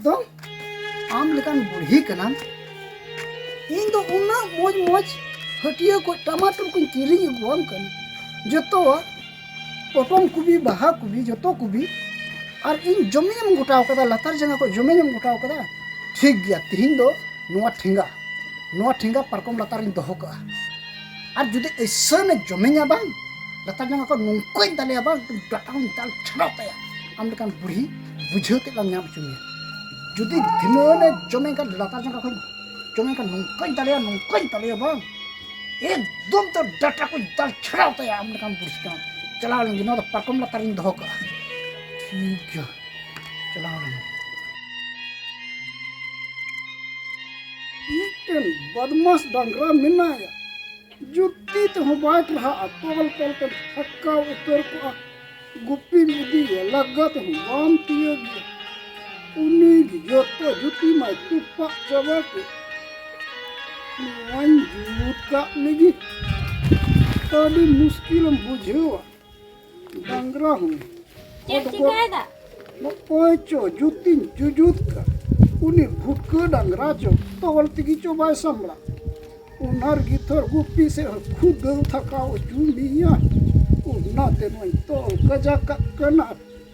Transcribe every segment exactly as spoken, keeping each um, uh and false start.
ᱫᱚ ᱟᱢ ᱞᱮᱠᱟᱱ ᱵᱩᱲᱦᱤ ᱠᱟᱱᱟᱢ᱾ ᱤᱧ ᱫᱚ ᱩᱱᱟᱹᱜ ᱢᱚᱡᱽ ᱢᱚᱡᱽ ᱦᱟᱹᱴᱤᱭᱟᱹ ᱠᱷᱚᱱ ᱴᱟᱢᱟᱴᱩᱨ ᱠᱚᱧ ᱠᱤᱨᱤᱧ ᱟᱹᱜᱩᱣᱟᱢ ᱠᱟᱱᱟ, ᱡᱚᱛᱚᱣᱟᱜ ᱯᱚᱴᱚᱢ ᱠᱚᱵᱤ, ᱵᱟᱦᱟ ᱠᱚᱵᱤ, ᱡᱚᱛᱚ ᱠᱚᱵᱤ, ᱟᱨ ᱤᱧ ᱡᱚᱢᱤᱧ ᱮᱢ ᱜᱚᱴᱟᱣ ᱠᱟᱫᱟ, ᱞᱟᱛᱟᱨ ᱡᱟᱸᱜᱟ ᱠᱷᱚᱱ ᱡᱚᱢᱤᱧ ᱮᱢ ᱜᱚᱴᱟᱣ ᱠᱟᱫᱟ᱾ ᱴᱷᱤᱠ ᱜᱮᱭᱟ, ᱛᱤᱦᱤᱧ ᱫᱚ ᱱᱚᱣᱟ ᱴᱷᱮᱸᱜᱟ, ᱱᱚᱣᱟ ᱴᱷᱮᱸᱜᱟ ᱯᱟᱨᱠᱚᱢ ᱞᱟᱛᱟᱨᱤᱧ ᱫᱚᱦᱚ ᱠᱟᱜᱼᱟ᱾ ᱟᱨ ᱡᱩᱫᱤ ᱟᱹᱭᱥᱟᱹᱱᱮ ᱡᱚᱢᱮᱧᱟ ᱵᱟᱝ, ᱞᱟᱛᱟᱨ ᱡᱟᱸᱜᱟ ᱠᱚ ᱱᱚᱝᱠᱟᱧ ᱫᱟᱞᱮᱭᱟ ᱵᱟᱝ, ᱰᱟᱴᱟ ᱦᱚᱸᱧ ᱫᱟᱞ ᱪᱷᱟᱲᱟᱣ ᱛᱟᱭᱟ᱾ ᱟᱢ ᱞᱮᱠᱟᱱ ᱵᱩᱲᱦᱤ ᱵᱩᱡᱷᱟᱹᱣ ᱛᱮ ᱞᱟᱝ ᱧᱟᱢ ᱦᱚᱪᱚ ᱢᱮᱭᱟ᱾ ᱡᱩᱫᱤ ᱫᱷᱤᱱᱟᱹᱱᱮ ᱡᱚᱢᱮᱧ ᱠᱷᱟᱱ, ᱞᱟᱛᱟᱨ ᱡᱟᱸᱜᱟ ᱠᱷᱚᱱ ᱡᱚᱢᱮᱧ ᱠᱷᱟᱱ, ᱱᱚᱝᱠᱟᱧ ᱫᱟᱞᱮᱭᱟ, ᱱᱚᱝᱠᱟᱧ ᱫᱟᱞᱮᱭᱟ ᱵᱟᱝ, ᱮᱠᱫᱚᱢ ᱛᱚ ᱰᱟᱴᱟ ᱠᱚᱧ ᱫᱟᱞ ᱪᱷᱟᱲᱟᱣ ᱛᱟᱭᱟ᱾ ᱟᱢ ᱞᱮᱠᱟᱱ ᱵᱩᱲᱦᱤ ᱠᱟᱱᱟ᱾ ᱪᱟᱞᱟᱣ ᱞᱮᱱ ᱜᱮ, ᱱᱚᱣᱟ ᱫᱚ ᱯᱟᱨᱠᱚᱢ ᱞᱟᱛᱟᱨᱤᱧ ᱫᱚᱦᱚ ᱠᱟᱜᱼᱟ᱾ ᱴᱷᱤᱠ ᱜᱮᱭᱟ, ᱪᱟᱞᱟᱣ ᱞᱮᱱ ᱜᱮ᱾ ᱢᱤᱫᱴᱮᱱ ᱵᱟᱫᱢᱟᱥ ᱰᱟᱝᱨᱟ ᱢᱮᱱᱟᱭᱟ, ᱡᱩᱛᱤ ᱛᱮᱦᱚᱸ ᱵᱟᱭ ᱴᱟᱨᱦᱟᱜᱼᱟ, ᱛᱚᱞ ᱛᱚᱞ ᱛᱮ ᱛᱷᱟᱠᱟᱣ ᱩᱛᱟᱹᱨ ᱠᱚᱜᱼᱟ᱾ ᱜᱩᱯᱤᱢ ᱤᱫᱤᱭᱮᱭᱟ, ᱞᱟᱜᱟ ᱛᱮᱦᱚᱸ ᱵᱟᱢ ᱛᱤᱭᱟᱹᱜᱮᱭᱟ᱾ ᱩᱱᱤ ᱜᱮ ᱡᱚᱛᱚ ᱡᱩᱛᱤ ᱢᱟᱭ ᱛᱚᱯᱟᱜ ᱪᱟᱵᱟ ᱠᱮᱫ᱾ ᱱᱚᱣᱟᱧ ᱡᱩᱛ ᱠᱟᱜ ᱞᱮᱜᱮ᱾ ᱟᱹᱰᱤ ᱢᱩᱥᱠᱤᱞᱮᱢ ᱵᱩᱡᱷᱟᱹᱣᱟ᱾ ᱰᱟᱝᱨᱟ ᱦᱚᱸ ᱪᱮᱫ ᱦᱚᱴ ᱜᱚᱫ ᱪᱤᱠᱟᱹᱭᱮᱫᱟ? ᱱᱚᱜᱼᱚᱭ ᱪᱚ ᱡᱩᱛᱤᱧ ᱡᱩᱡᱩᱛ ᱠᱟᱜ, ᱩᱱᱤ ᱵᱷᱩᱴᱠᱟᱹ ᱰᱟᱝᱨᱟ ᱪᱚ ᱛᱚᱞ ᱛᱮᱜᱮ ᱪᱚ ᱵᱟᱭ ᱥᱟᱢᱵᱲᱟᱜ᱾ ᱚᱱᱟ ᱨᱮᱜᱮ ᱛᱷᱚᱨ ᱜᱩᱯᱤ ᱥᱮᱫ ᱦᱚᱸ ᱠᱷᱩᱫᱟᱹᱣ ᱛᱷᱟᱠᱟᱣ ᱦᱚᱪᱚ ᱢᱮᱭᱟ᱾ ᱚᱱᱟᱛᱮ ᱱᱚᱣᱟᱧ ᱛᱚᱞ ᱠᱟᱡᱟᱠ ᱠᱟᱜ ᱠᱟᱱᱟ᱾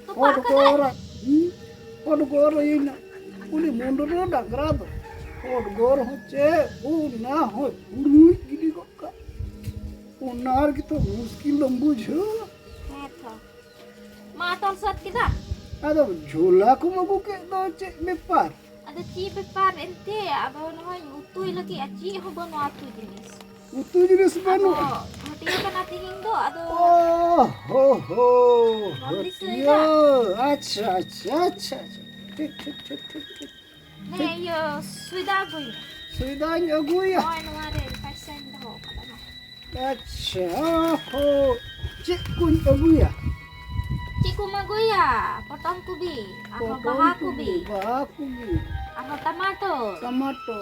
ᱛᱚᱯᱟᱜ ᱦᱚᱴ ᱠᱟᱫᱟᱭ? ᱜᱚᱨᱟ, ᱦᱩᱸ? ᱦᱚᱴ ᱜᱚᱨᱟᱭᱮᱱᱟ᱾ ᱩᱱᱤ ᱢᱩᱱᱰᱨᱟᱹ ᱰᱟᱝᱨᱟ ᱫᱚ ᱦᱚᱴ ᱜᱚᱨ ᱦᱚᱸ ᱪᱮᱫ, ᱚᱱᱟ ᱦᱚᱸ ᱦᱩᱲᱩᱡ ᱜᱤᱰᱤ ᱜᱚᱫ ᱠᱟᱜ᱾ ᱚᱱᱟ ᱨᱮᱜᱮ ᱛᱚ ᱢᱩᱥᱠᱤᱞ ᱫᱚᱢ ᱵᱩᱡᱷᱟᱹᱣᱟ᱾ ᱦᱮᱸ ᱛᱚ᱾ ᱢᱟ ᱛᱚᱞ ᱥᱟᱹᱛ ᱠᱮᱫᱟ? ᱟᱫᱚ ᱡᱷᱳᱞᱟ ᱠᱚᱢ ᱟᱹᱜᱩ ᱠᱮᱫ ᱫᱚ, ᱪᱮᱫ ᱵᱮᱯᱟᱨ? ᱟᱫᱚ ᱪᱮᱫ ᱵᱮᱯᱟᱨ ᱮᱱᱛᱮ? ᱟᱫᱚ ᱱᱚᱜᱼᱚᱭ ᱩᱛᱩᱭ ᱞᱟᱹᱜᱤᱫ ᱟᱨ ᱪᱮᱫ ᱦᱚᱸ ᱵᱟᱹᱱᱩᱜᱼᱟ ᱩᱛᱩ ᱡᱤᱱᱤᱥ᱾ ᱩᱛᱩ ᱡᱤᱱᱤᱥ ᱟᱫᱚ ᱵᱟᱹᱱᱩᱜᱼᱟ? ᱦᱟᱹᱴᱤᱭᱟᱹ ᱠᱟᱱᱟ ᱛᱤᱦᱤᱧ ᱫᱚ, ᱟᱫᱚ ᱚ ᱦᱚ ᱦᱚ, ᱵᱟᱢ ᱦᱟᱹᱴᱤᱭᱟᱹ᱾ ᱫᱤᱥᱟᱹᱭᱮᱫᱟ? ᱟᱪᱪᱷᱟ, ᱟᱪᱪᱷᱟ, ᱟᱪᱪᱷᱟ, ᱟᱪᱪᱷᱟ᱾ ᱴᱷᱤᱠ, ᱴᱷᱤᱠ, ᱴᱷᱤᱠ, ᱴᱷᱤᱠ, ᱴᱷᱤᱠ᱾ ᱦᱮᱸ, ᱤᱭᱟᱹ, ᱥᱚᱭᱫᱟ ᱟᱹᱜᱩᱭ ᱢᱮ᱾ ᱥᱚᱭᱫᱟᱧ ᱟᱹᱜᱩᱭᱟ᱾ ᱦᱳᱭ, ᱱᱚᱣᱟ ᱨᱮ ᱯᱚᱭᱥᱟᱧ ᱫᱚᱦᱚ ᱠᱟᱫᱟ, ᱢᱟ᱾ ᱟᱪᱪᱷᱟ, ᱦᱳ, ᱪᱮᱫ ᱠᱚᱧ ᱟᱹᱜᱩᱭᱟ? ᱪᱮᱫ ᱠᱚᱢ ᱟᱹᱜᱩᱭᱟ? ᱯᱚᱴᱚᱢ ᱠᱚᱵᱤ, ᱟᱨᱦᱚᱸ ᱯᱚᱴᱚᱢ ᱵᱟᱦᱟ ᱠᱚᱵᱤ, ᱠᱚᱵᱤ᱾ ᱵᱟᱦᱟ ᱠᱚᱵᱤ᱾ ᱟᱨᱦᱚᱸ ᱴᱟᱢᱟᱴᱳ᱾ ᱴᱟᱢᱟᱴᱳ᱾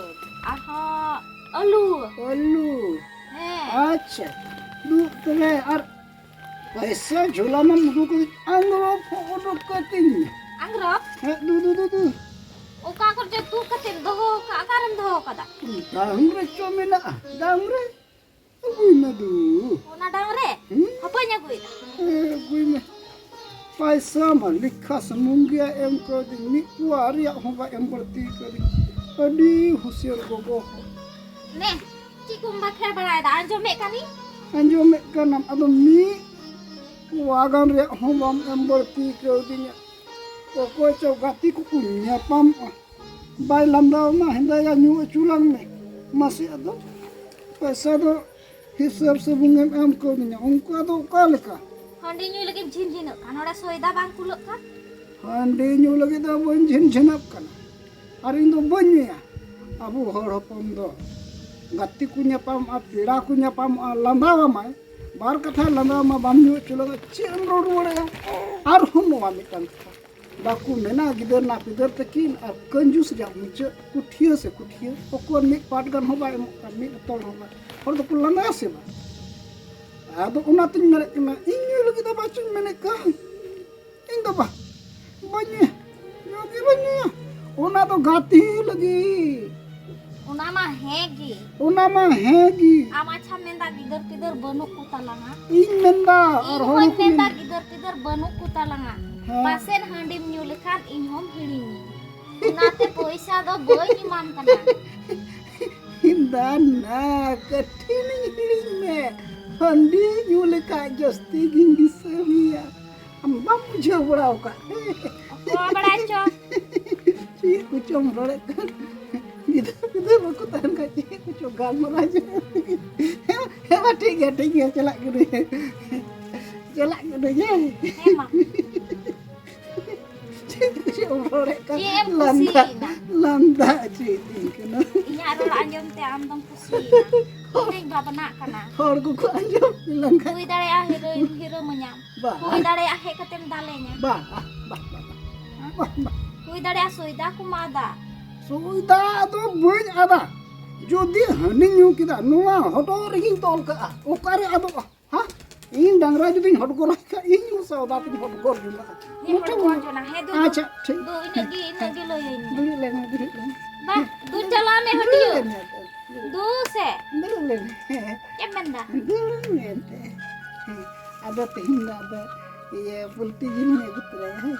ᱟᱨᱦᱚᱸ ᱟᱹᱞᱩ᱾ ᱟᱹᱞᱩ᱾ ᱦᱮᱸ᱾ ᱟᱪᱪᱷᱟ, ᱫᱩ ᱛᱚᱵᱮ ᱟᱨ ᱯᱚᱭᱥᱟ ᱡᱷᱚᱞᱟ ᱢᱟᱢ ᱩᱰᱩᱠ ᱠᱟᱹᱫᱤᱧ, ᱟᱝᱨᱚᱯ ᱦᱚᱸ ᱩᱰᱩᱠ ᱠᱟᱹᱛᱤᱧ ᱢᱮ᱾ ᱟᱝᱨᱚᱯ? ᱦᱮᱸ, ᱫᱩ, ᱫᱩ, ᱫᱩ, ᱫᱩ᱾ ᱚᱠᱟ ᱠᱚᱨᱮ ᱪᱚ ᱛᱩᱫ ᱠᱟᱛᱮᱢ ᱫᱚᱦᱚ ᱟᱠᱟᱫ, ᱚᱠᱟᱨᱮᱢ ᱫᱚᱦᱚ ᱟᱠᱟᱫᱟ? ᱰᱟᱝ ᱨᱮ ᱪᱚ ᱢᱮᱱᱟᱜᱼᱟ, ᱰᱟᱝ ᱨᱮ᱾ ᱟᱹᱜᱩᱭ ᱢᱮ ᱫᱩ᱾ ᱚᱱᱟ ᱰᱟᱝ ᱨᱮ? ᱦᱩᱸ? ᱦᱟᱯᱟᱧ ᱟᱹᱜᱩᱭᱮᱫᱟ᱾ ᱦᱮᱸ, ᱟᱹᱜᱩᱭ ᱢᱮ᱾ ᱯᱟᱭᱥᱟ ᱢᱟ ᱞᱮᱠᱷᱟ ᱥᱩᱢᱩᱝ ᱜᱮᱭᱟ ᱮᱢ ᱠᱟᱹᱣᱫᱤᱧ, ᱢᱤᱫ ᱯᱩᱣᱟ ᱨᱮᱭᱟᱜ ᱦᱚᱸ ᱵᱟᱭ ᱮᱢ ᱵᱟᱹᱲᱛᱤ ᱠᱟᱹᱣᱫᱤᱧ᱾ ᱟᱹᱰᱤ ᱦᱩᱥᱤᱭᱟᱹᱨ ᱜᱚᱜᱚ ᱦᱚᱲ᱾ ᱱᱮ, ᱪᱮᱫ ᱠᱚᱢ ᱵᱟᱠᱷᱮᱲ ᱵᱟᱲᱟᱭᱮᱫᱟ? ᱟᱸᱡᱚᱢᱮᱫ ᱠᱟᱹᱱᱤᱧ᱾ ᱟᱸᱡᱚᱢᱮᱫ ᱠᱟᱱᱟᱢ, ᱟᱫᱚ ᱢᱤᱫ ᱯᱩᱣᱟ ᱜᱟᱱ ᱨᱮᱭᱟᱜ ᱦᱚᱸ ᱵᱟᱢ ᱮᱢ ᱵᱟᱹᱲᱛᱤ ᱠᱟᱹᱣᱫᱤᱧᱟ᱾ ᱚᱠᱚᱭ ᱪᱚ ᱜᱟᱛᱮ ᱠᱚᱠᱚ ᱧᱟᱯᱟᱢᱚᱜᱼᱟ᱾ ᱵᱟᱭ ᱞᱟᱸᱫᱟ ᱟᱢᱟ, ᱦᱮᱸᱫᱟᱭᱟ, ᱧᱩ ᱦᱚᱪᱚ ᱞᱟᱝ ᱢᱮ᱾ ᱢᱟᱥᱮ ᱟᱫᱚ ᱯᱚᱭᱥᱟ ᱫᱚ ᱦᱤᱥᱟᱹᱵ ᱥᱩᱢᱩᱝ ᱮᱢ ᱮᱢ ᱠᱟᱹᱣᱫᱤᱧᱟ, ᱚᱱᱠᱟ ᱫᱚ ᱚᱠᱟ ᱞᱮᱠᱟ? ᱦᱟᱺᱰᱤ ᱧᱩ ᱞᱟᱹᱜᱤᱫ ᱡᱷᱤᱱ ᱡᱷᱤᱱᱚᱜ ᱠᱟᱱ, ᱱᱚᱰᱮ ᱥᱚᱭᱫᱟ ᱵᱟᱝ ᱠᱩᱞᱟᱹᱜ ᱠᱟᱱ᱾ ᱦᱟᱺᱰᱤ ᱧᱩ ᱞᱟᱹᱜᱤᱫ ᱫᱚ ᱵᱟᱹᱧ ᱡᱷᱤᱱ ᱡᱷᱤᱱᱚᱜ ᱠᱟᱱᱟ, ᱟᱨ ᱤᱧ ᱫᱚ ᱵᱟᱹᱧ ᱧᱩᱭᱟ᱾ ᱟᱵᱚ ᱦᱚᱲ ᱦᱚᱯᱚᱱ ᱫᱚ ᱜᱟᱛᱮ ᱠᱚ ᱧᱟᱯᱟᱢᱚᱜᱼᱟ, ᱯᱮᱲᱟ ᱠᱚ ᱧᱟᱯᱟᱢᱚᱜᱼᱟ, ᱞᱟᱸᱫᱟ ᱟᱢᱟᱭ, ᱵᱟᱨ ᱠᱟᱛᱷᱟᱭ ᱞᱟᱸᱫᱟ ᱟᱢᱟ, ᱵᱟᱢ ᱧᱩ ᱦᱚᱪᱚ ᱞᱮᱫᱟ, ᱪᱮᱫ ᱮᱢ ᱨᱚᱲ ᱨᱩᱣᱟᱹᱲ ᱟᱭᱟ? ᱟᱨᱦᱚᱸ ᱱᱚᱣᱟ ᱢᱤᱫᱴᱟᱝ ᱠᱟᱛᱷᱟ, ᱵᱟᱠᱚ ᱢᱮᱱᱟ ᱜᱤᱫᱟᱹᱨ ᱱᱟ ᱯᱤᱫᱟᱹᱨ ᱛᱟᱹᱠᱤᱱ ᱟᱨ ᱠᱟᱹᱧᱡᱩᱥ ᱨᱮᱭᱟᱜ ᱢᱩᱪᱟᱹᱫ ᱠᱩᱴᱷᱤᱭᱟᱹ ᱥᱮ ᱠᱩᱴᱷᱤᱭᱟᱹ, ᱚᱠᱚᱭ ᱢᱤᱫ ᱯᱟᱴ ᱜᱟᱱ ᱦᱚᱸ ᱵᱟᱭ ᱮᱢᱚᱜ ᱠᱟᱱ, ᱢᱤᱫ ᱩᱛᱚᱞ ᱦᱚᱸ ᱵᱟᱭ, ᱦᱚᱲ ᱫᱚᱠᱚ ᱞᱟᱸᱫᱟᱭᱟ ᱥᱮ ᱵᱟᱝ? ᱟᱫᱚ ᱚᱱᱟᱛᱤᱧ ᱢᱮᱱᱮᱫ ᱠᱟᱱᱟ, ᱤᱧ ᱧᱩᱭ ᱞᱟᱹᱜᱤᱫ ᱫᱚ ᱵᱟᱪᱚᱧ ᱢᱮᱱᱮᱫ ᱠᱟᱱ, ᱤᱧ ᱫᱚ ᱵᱟ, ᱵᱟᱹᱧ ᱧᱩᱭᱟ, ᱧᱩ ᱜᱮ ᱵᱟᱹᱧ ᱧᱩᱭᱟ᱾ ᱚᱱᱟ ᱫᱚ ᱜᱟᱛᱮ ᱞᱟᱹᱜᱤᱫ᱾ ᱚᱱᱟ ᱢᱟ ᱦᱮᱸ ᱜᱮ᱾ ᱚᱱᱟ ᱢᱟ ᱦᱮᱸ ᱜᱮ᱾ ᱟᱢ ᱟᱪᱪᱷᱟᱢ ᱢᱮᱱᱫᱟ ᱜᱤᱫᱟᱹᱨ ᱯᱤᱫᱟᱹᱨ ᱵᱟᱹᱱᱩᱜ ᱠᱚ ᱛᱟᱞᱟᱝᱟ᱾ ᱤᱧ ᱢᱮᱱᱫᱟ, ᱟᱨ ᱤᱧ ᱦᱚᱲ ᱦᱚᱸᱧ ᱦᱚᱸᱠᱚ ᱢᱮᱱᱫᱟ ᱢᱮᱱ- ᱜᱤᱫᱟᱹᱨ ᱯᱤᱫᱟᱹᱨ ᱵᱟᱹᱱᱩᱜ ᱠᱚ ᱛᱟᱞᱟᱝᱟ᱾ ᱦᱮᱸ᱾ ᱯᱟᱥᱮᱫ ᱦᱟᱺᱰᱤᱢ ᱧᱩ ᱞᱮᱠᱷᱟᱱ ᱤᱧ ᱦᱚᱸᱢ ᱦᱤᱲᱤᱧᱤᱧ᱾ ᱚᱱᱟᱛᱮ ᱯᱚᱭᱥᱟ ᱫᱚ ᱵᱟᱹᱧ ᱮᱢᱟᱢ ᱠᱟᱱᱟ᱾ ᱫᱟᱱᱟ, ᱠᱟᱹᱴᱷᱤᱱᱤᱧ ᱦᱤᱲᱤᱧ ᱢᱮ᱾ ᱦᱟᱺᱰᱤ ᱧᱩ ᱞᱮᱠᱷᱟᱡ ᱡᱟᱹᱥᱛᱤ ᱜᱤᱧ ᱫᱤᱥᱟᱹ ᱢᱮᱭᱟ᱾ ᱟᱢ ᱵᱟᱢ ᱵᱩᱡᱷᱟᱹᱣ ᱵᱟᱲᱟ ᱟᱠᱟᱫ᱾ ᱚᱠᱚᱭ ᱵᱟᱲᱟᱭ ᱪᱚ᱾ ᱪᱮᱫ ᱠᱚᱪᱚᱢ ᱨᱚᱲᱮᱫ ᱠᱟᱱ᱾ ᱜᱤᱫᱟᱹᱨ ᱯᱤᱫᱟᱹᱨ ᱵᱟᱠᱚ ᱛᱟᱦᱮᱱ ᱠᱷᱟᱡ ᱪᱮᱫ ᱠᱚᱪᱚ ᱜᱟᱞᱢᱟᱨᱟᱣ ᱡᱮ᱾ ᱦᱮᱸ ᱢᱟ, ᱴᱷᱤᱠ ᱜᱮᱭᱟ, ᱴᱷᱤᱠ ᱜᱮᱭᱟ, ᱪᱟᱞᱟᱜ ᱠᱟᱹᱱᱟᱹᱧ᱾ ᱪᱟᱞᱟᱜ ᱠᱟᱹᱱᱟᱹᱧ, ᱦᱮᱸ᱾ ᱦᱮᱸ ᱢᱟ᱾ ᱪᱮᱫ ᱠᱚᱪᱚᱢ ᱨᱚᱲᱮᱫ ᱠᱟᱱ᱾ ᱪᱮᱫ ᱮᱢ ᱞᱟᱸᱫᱟ, ᱠᱩᱥᱤᱭᱮᱱᱟ? ᱞᱟᱸᱫᱟ ᱦᱚᱪᱚᱭᱮᱫᱤᱧ ᱠᱟᱱᱟ᱾ ᱤᱧᱟᱹᱜ ᱨᱚᱲ ᱟᱸᱡᱚᱢ ᱛᱮ ᱟᱢ ᱫᱚᱢ ᱠᱩᱥᱤᱭᱮᱱᱟ? ᱤᱧ ᱫᱚᱧ ᱵᱷᱟᱵᱽᱱᱟᱜ ᱠᱟᱱᱟ᱾ ᱦᱚᱲ ᱠᱚᱠᱚ ᱟᱸᱡᱚᱢ ᱞᱮᱱᱠᱷᱟᱱ᱾ ᱦᱩᱭ ᱫᱟᱲᱮᱭᱟᱜᱼᱟ ᱦᱤᱨᱳᱭᱤᱱ ᱦᱤᱨᱳ ᱢᱟᱹᱧᱟᱢ᱾ ᱵᱟ᱾ ᱦᱩᱭ ᱫᱟᱲᱮᱭᱟᱜᱼᱟ ᱦᱮᱡ ᱠᱟᱛᱮᱢ ᱫᱟᱞᱮᱧᱟ᱾ ᱵᱟ, ᱵᱟ, ᱵᱟ, ᱵᱟ, ᱵᱟ᱾ ᱦᱮᱸ? ᱵᱟ, ᱵᱟ᱾ ᱦᱩᱭ ᱫᱟᱲᱮᱭᱟᱜᱼᱟ ᱥᱚᱭᱫᱟ ᱠᱚᱢ ᱟᱫᱟ᱾ ᱥᱚᱭᱫᱟ ᱫᱚ ᱵᱟᱹᱧ ᱟᱫᱟ᱾ ᱡᱩᱫᱤ ᱦᱟᱺᱰᱤ ᱧᱩ ᱠᱮᱫᱟ, ᱱᱚᱣᱟ ᱦᱚᱴᱚᱜ ᱨᱮᱜᱮᱧ ᱛᱚᱞ ᱠᱟᱜᱼᱟ᱾ ᱚᱠᱟᱨᱮ ᱟᱫᱚᱜᱼᱟ? ᱦᱮᱸ? ᱤᱧ ᱰᱟᱝᱨᱟ ᱡᱩᱫᱤᱧ ᱦᱚᱴᱠᱚᱨ ᱟᱭ ᱠᱷᱟᱡ, ᱤᱧ ᱦᱚᱸ ᱥᱟᱣᱫᱟ ᱛᱮᱧ ᱦᱚᱴᱠᱚᱨ ᱡᱚᱝᱟ᱾ ᱦᱮᱸ, ᱢᱩᱴᱷᱟᱹᱱ ᱦᱚᱴᱠᱚᱨ ᱡᱚᱝᱟ᱾ ᱦᱮᱸ, ᱫᱩ, ᱟᱪᱪᱷᱟ, ᱴᱷᱤᱠ᱾ ᱫᱩ, ᱤᱱᱟᱹᱜ ᱜᱮ, ᱤᱱᱟᱹᱜ ᱜᱮ ᱞᱟᱹᱭᱟᱹᱧ ᱢᱮ᱾ ᱫᱩᱲᱩᱵ ᱞᱮᱱ ᱢᱮ, ᱫᱩᱲᱩᱵ ᱞᱮᱱ ᱢᱮ᱾ ᱵᱟ, ᱫᱩ, ᱪᱟᱞᱟᱜ ᱢᱮ ᱦᱟᱹᱴᱤᱭᱟᱹ᱾ ᱫᱩᱲᱩᱵ ᱞᱮᱱ ᱢᱮ᱾ ᱫᱩ ᱥᱮ᱾ ᱫᱩᱲᱩᱵ ᱞᱮᱱ ᱢᱮ᱾ ᱦᱮᱸ᱾ ᱪᱮᱫ ᱮᱢ ᱢᱮᱱᱫᱟ? ᱫᱩᱲᱩᱵ ᱞᱮᱱ ᱢᱮ᱾ ᱦᱮᱸ᱾ ᱟᱫᱚ ᱛᱮᱦᱮᱧ ᱫᱚ ᱟᱫᱚ ᱤᱭᱟᱹ ᱯᱩᱞᱴᱤ ᱡᱤᱞ ᱤᱧ ᱟᱹᱜᱩ ᱛᱚᱨᱟᱭᱟ, ᱦᱮᱸ᱾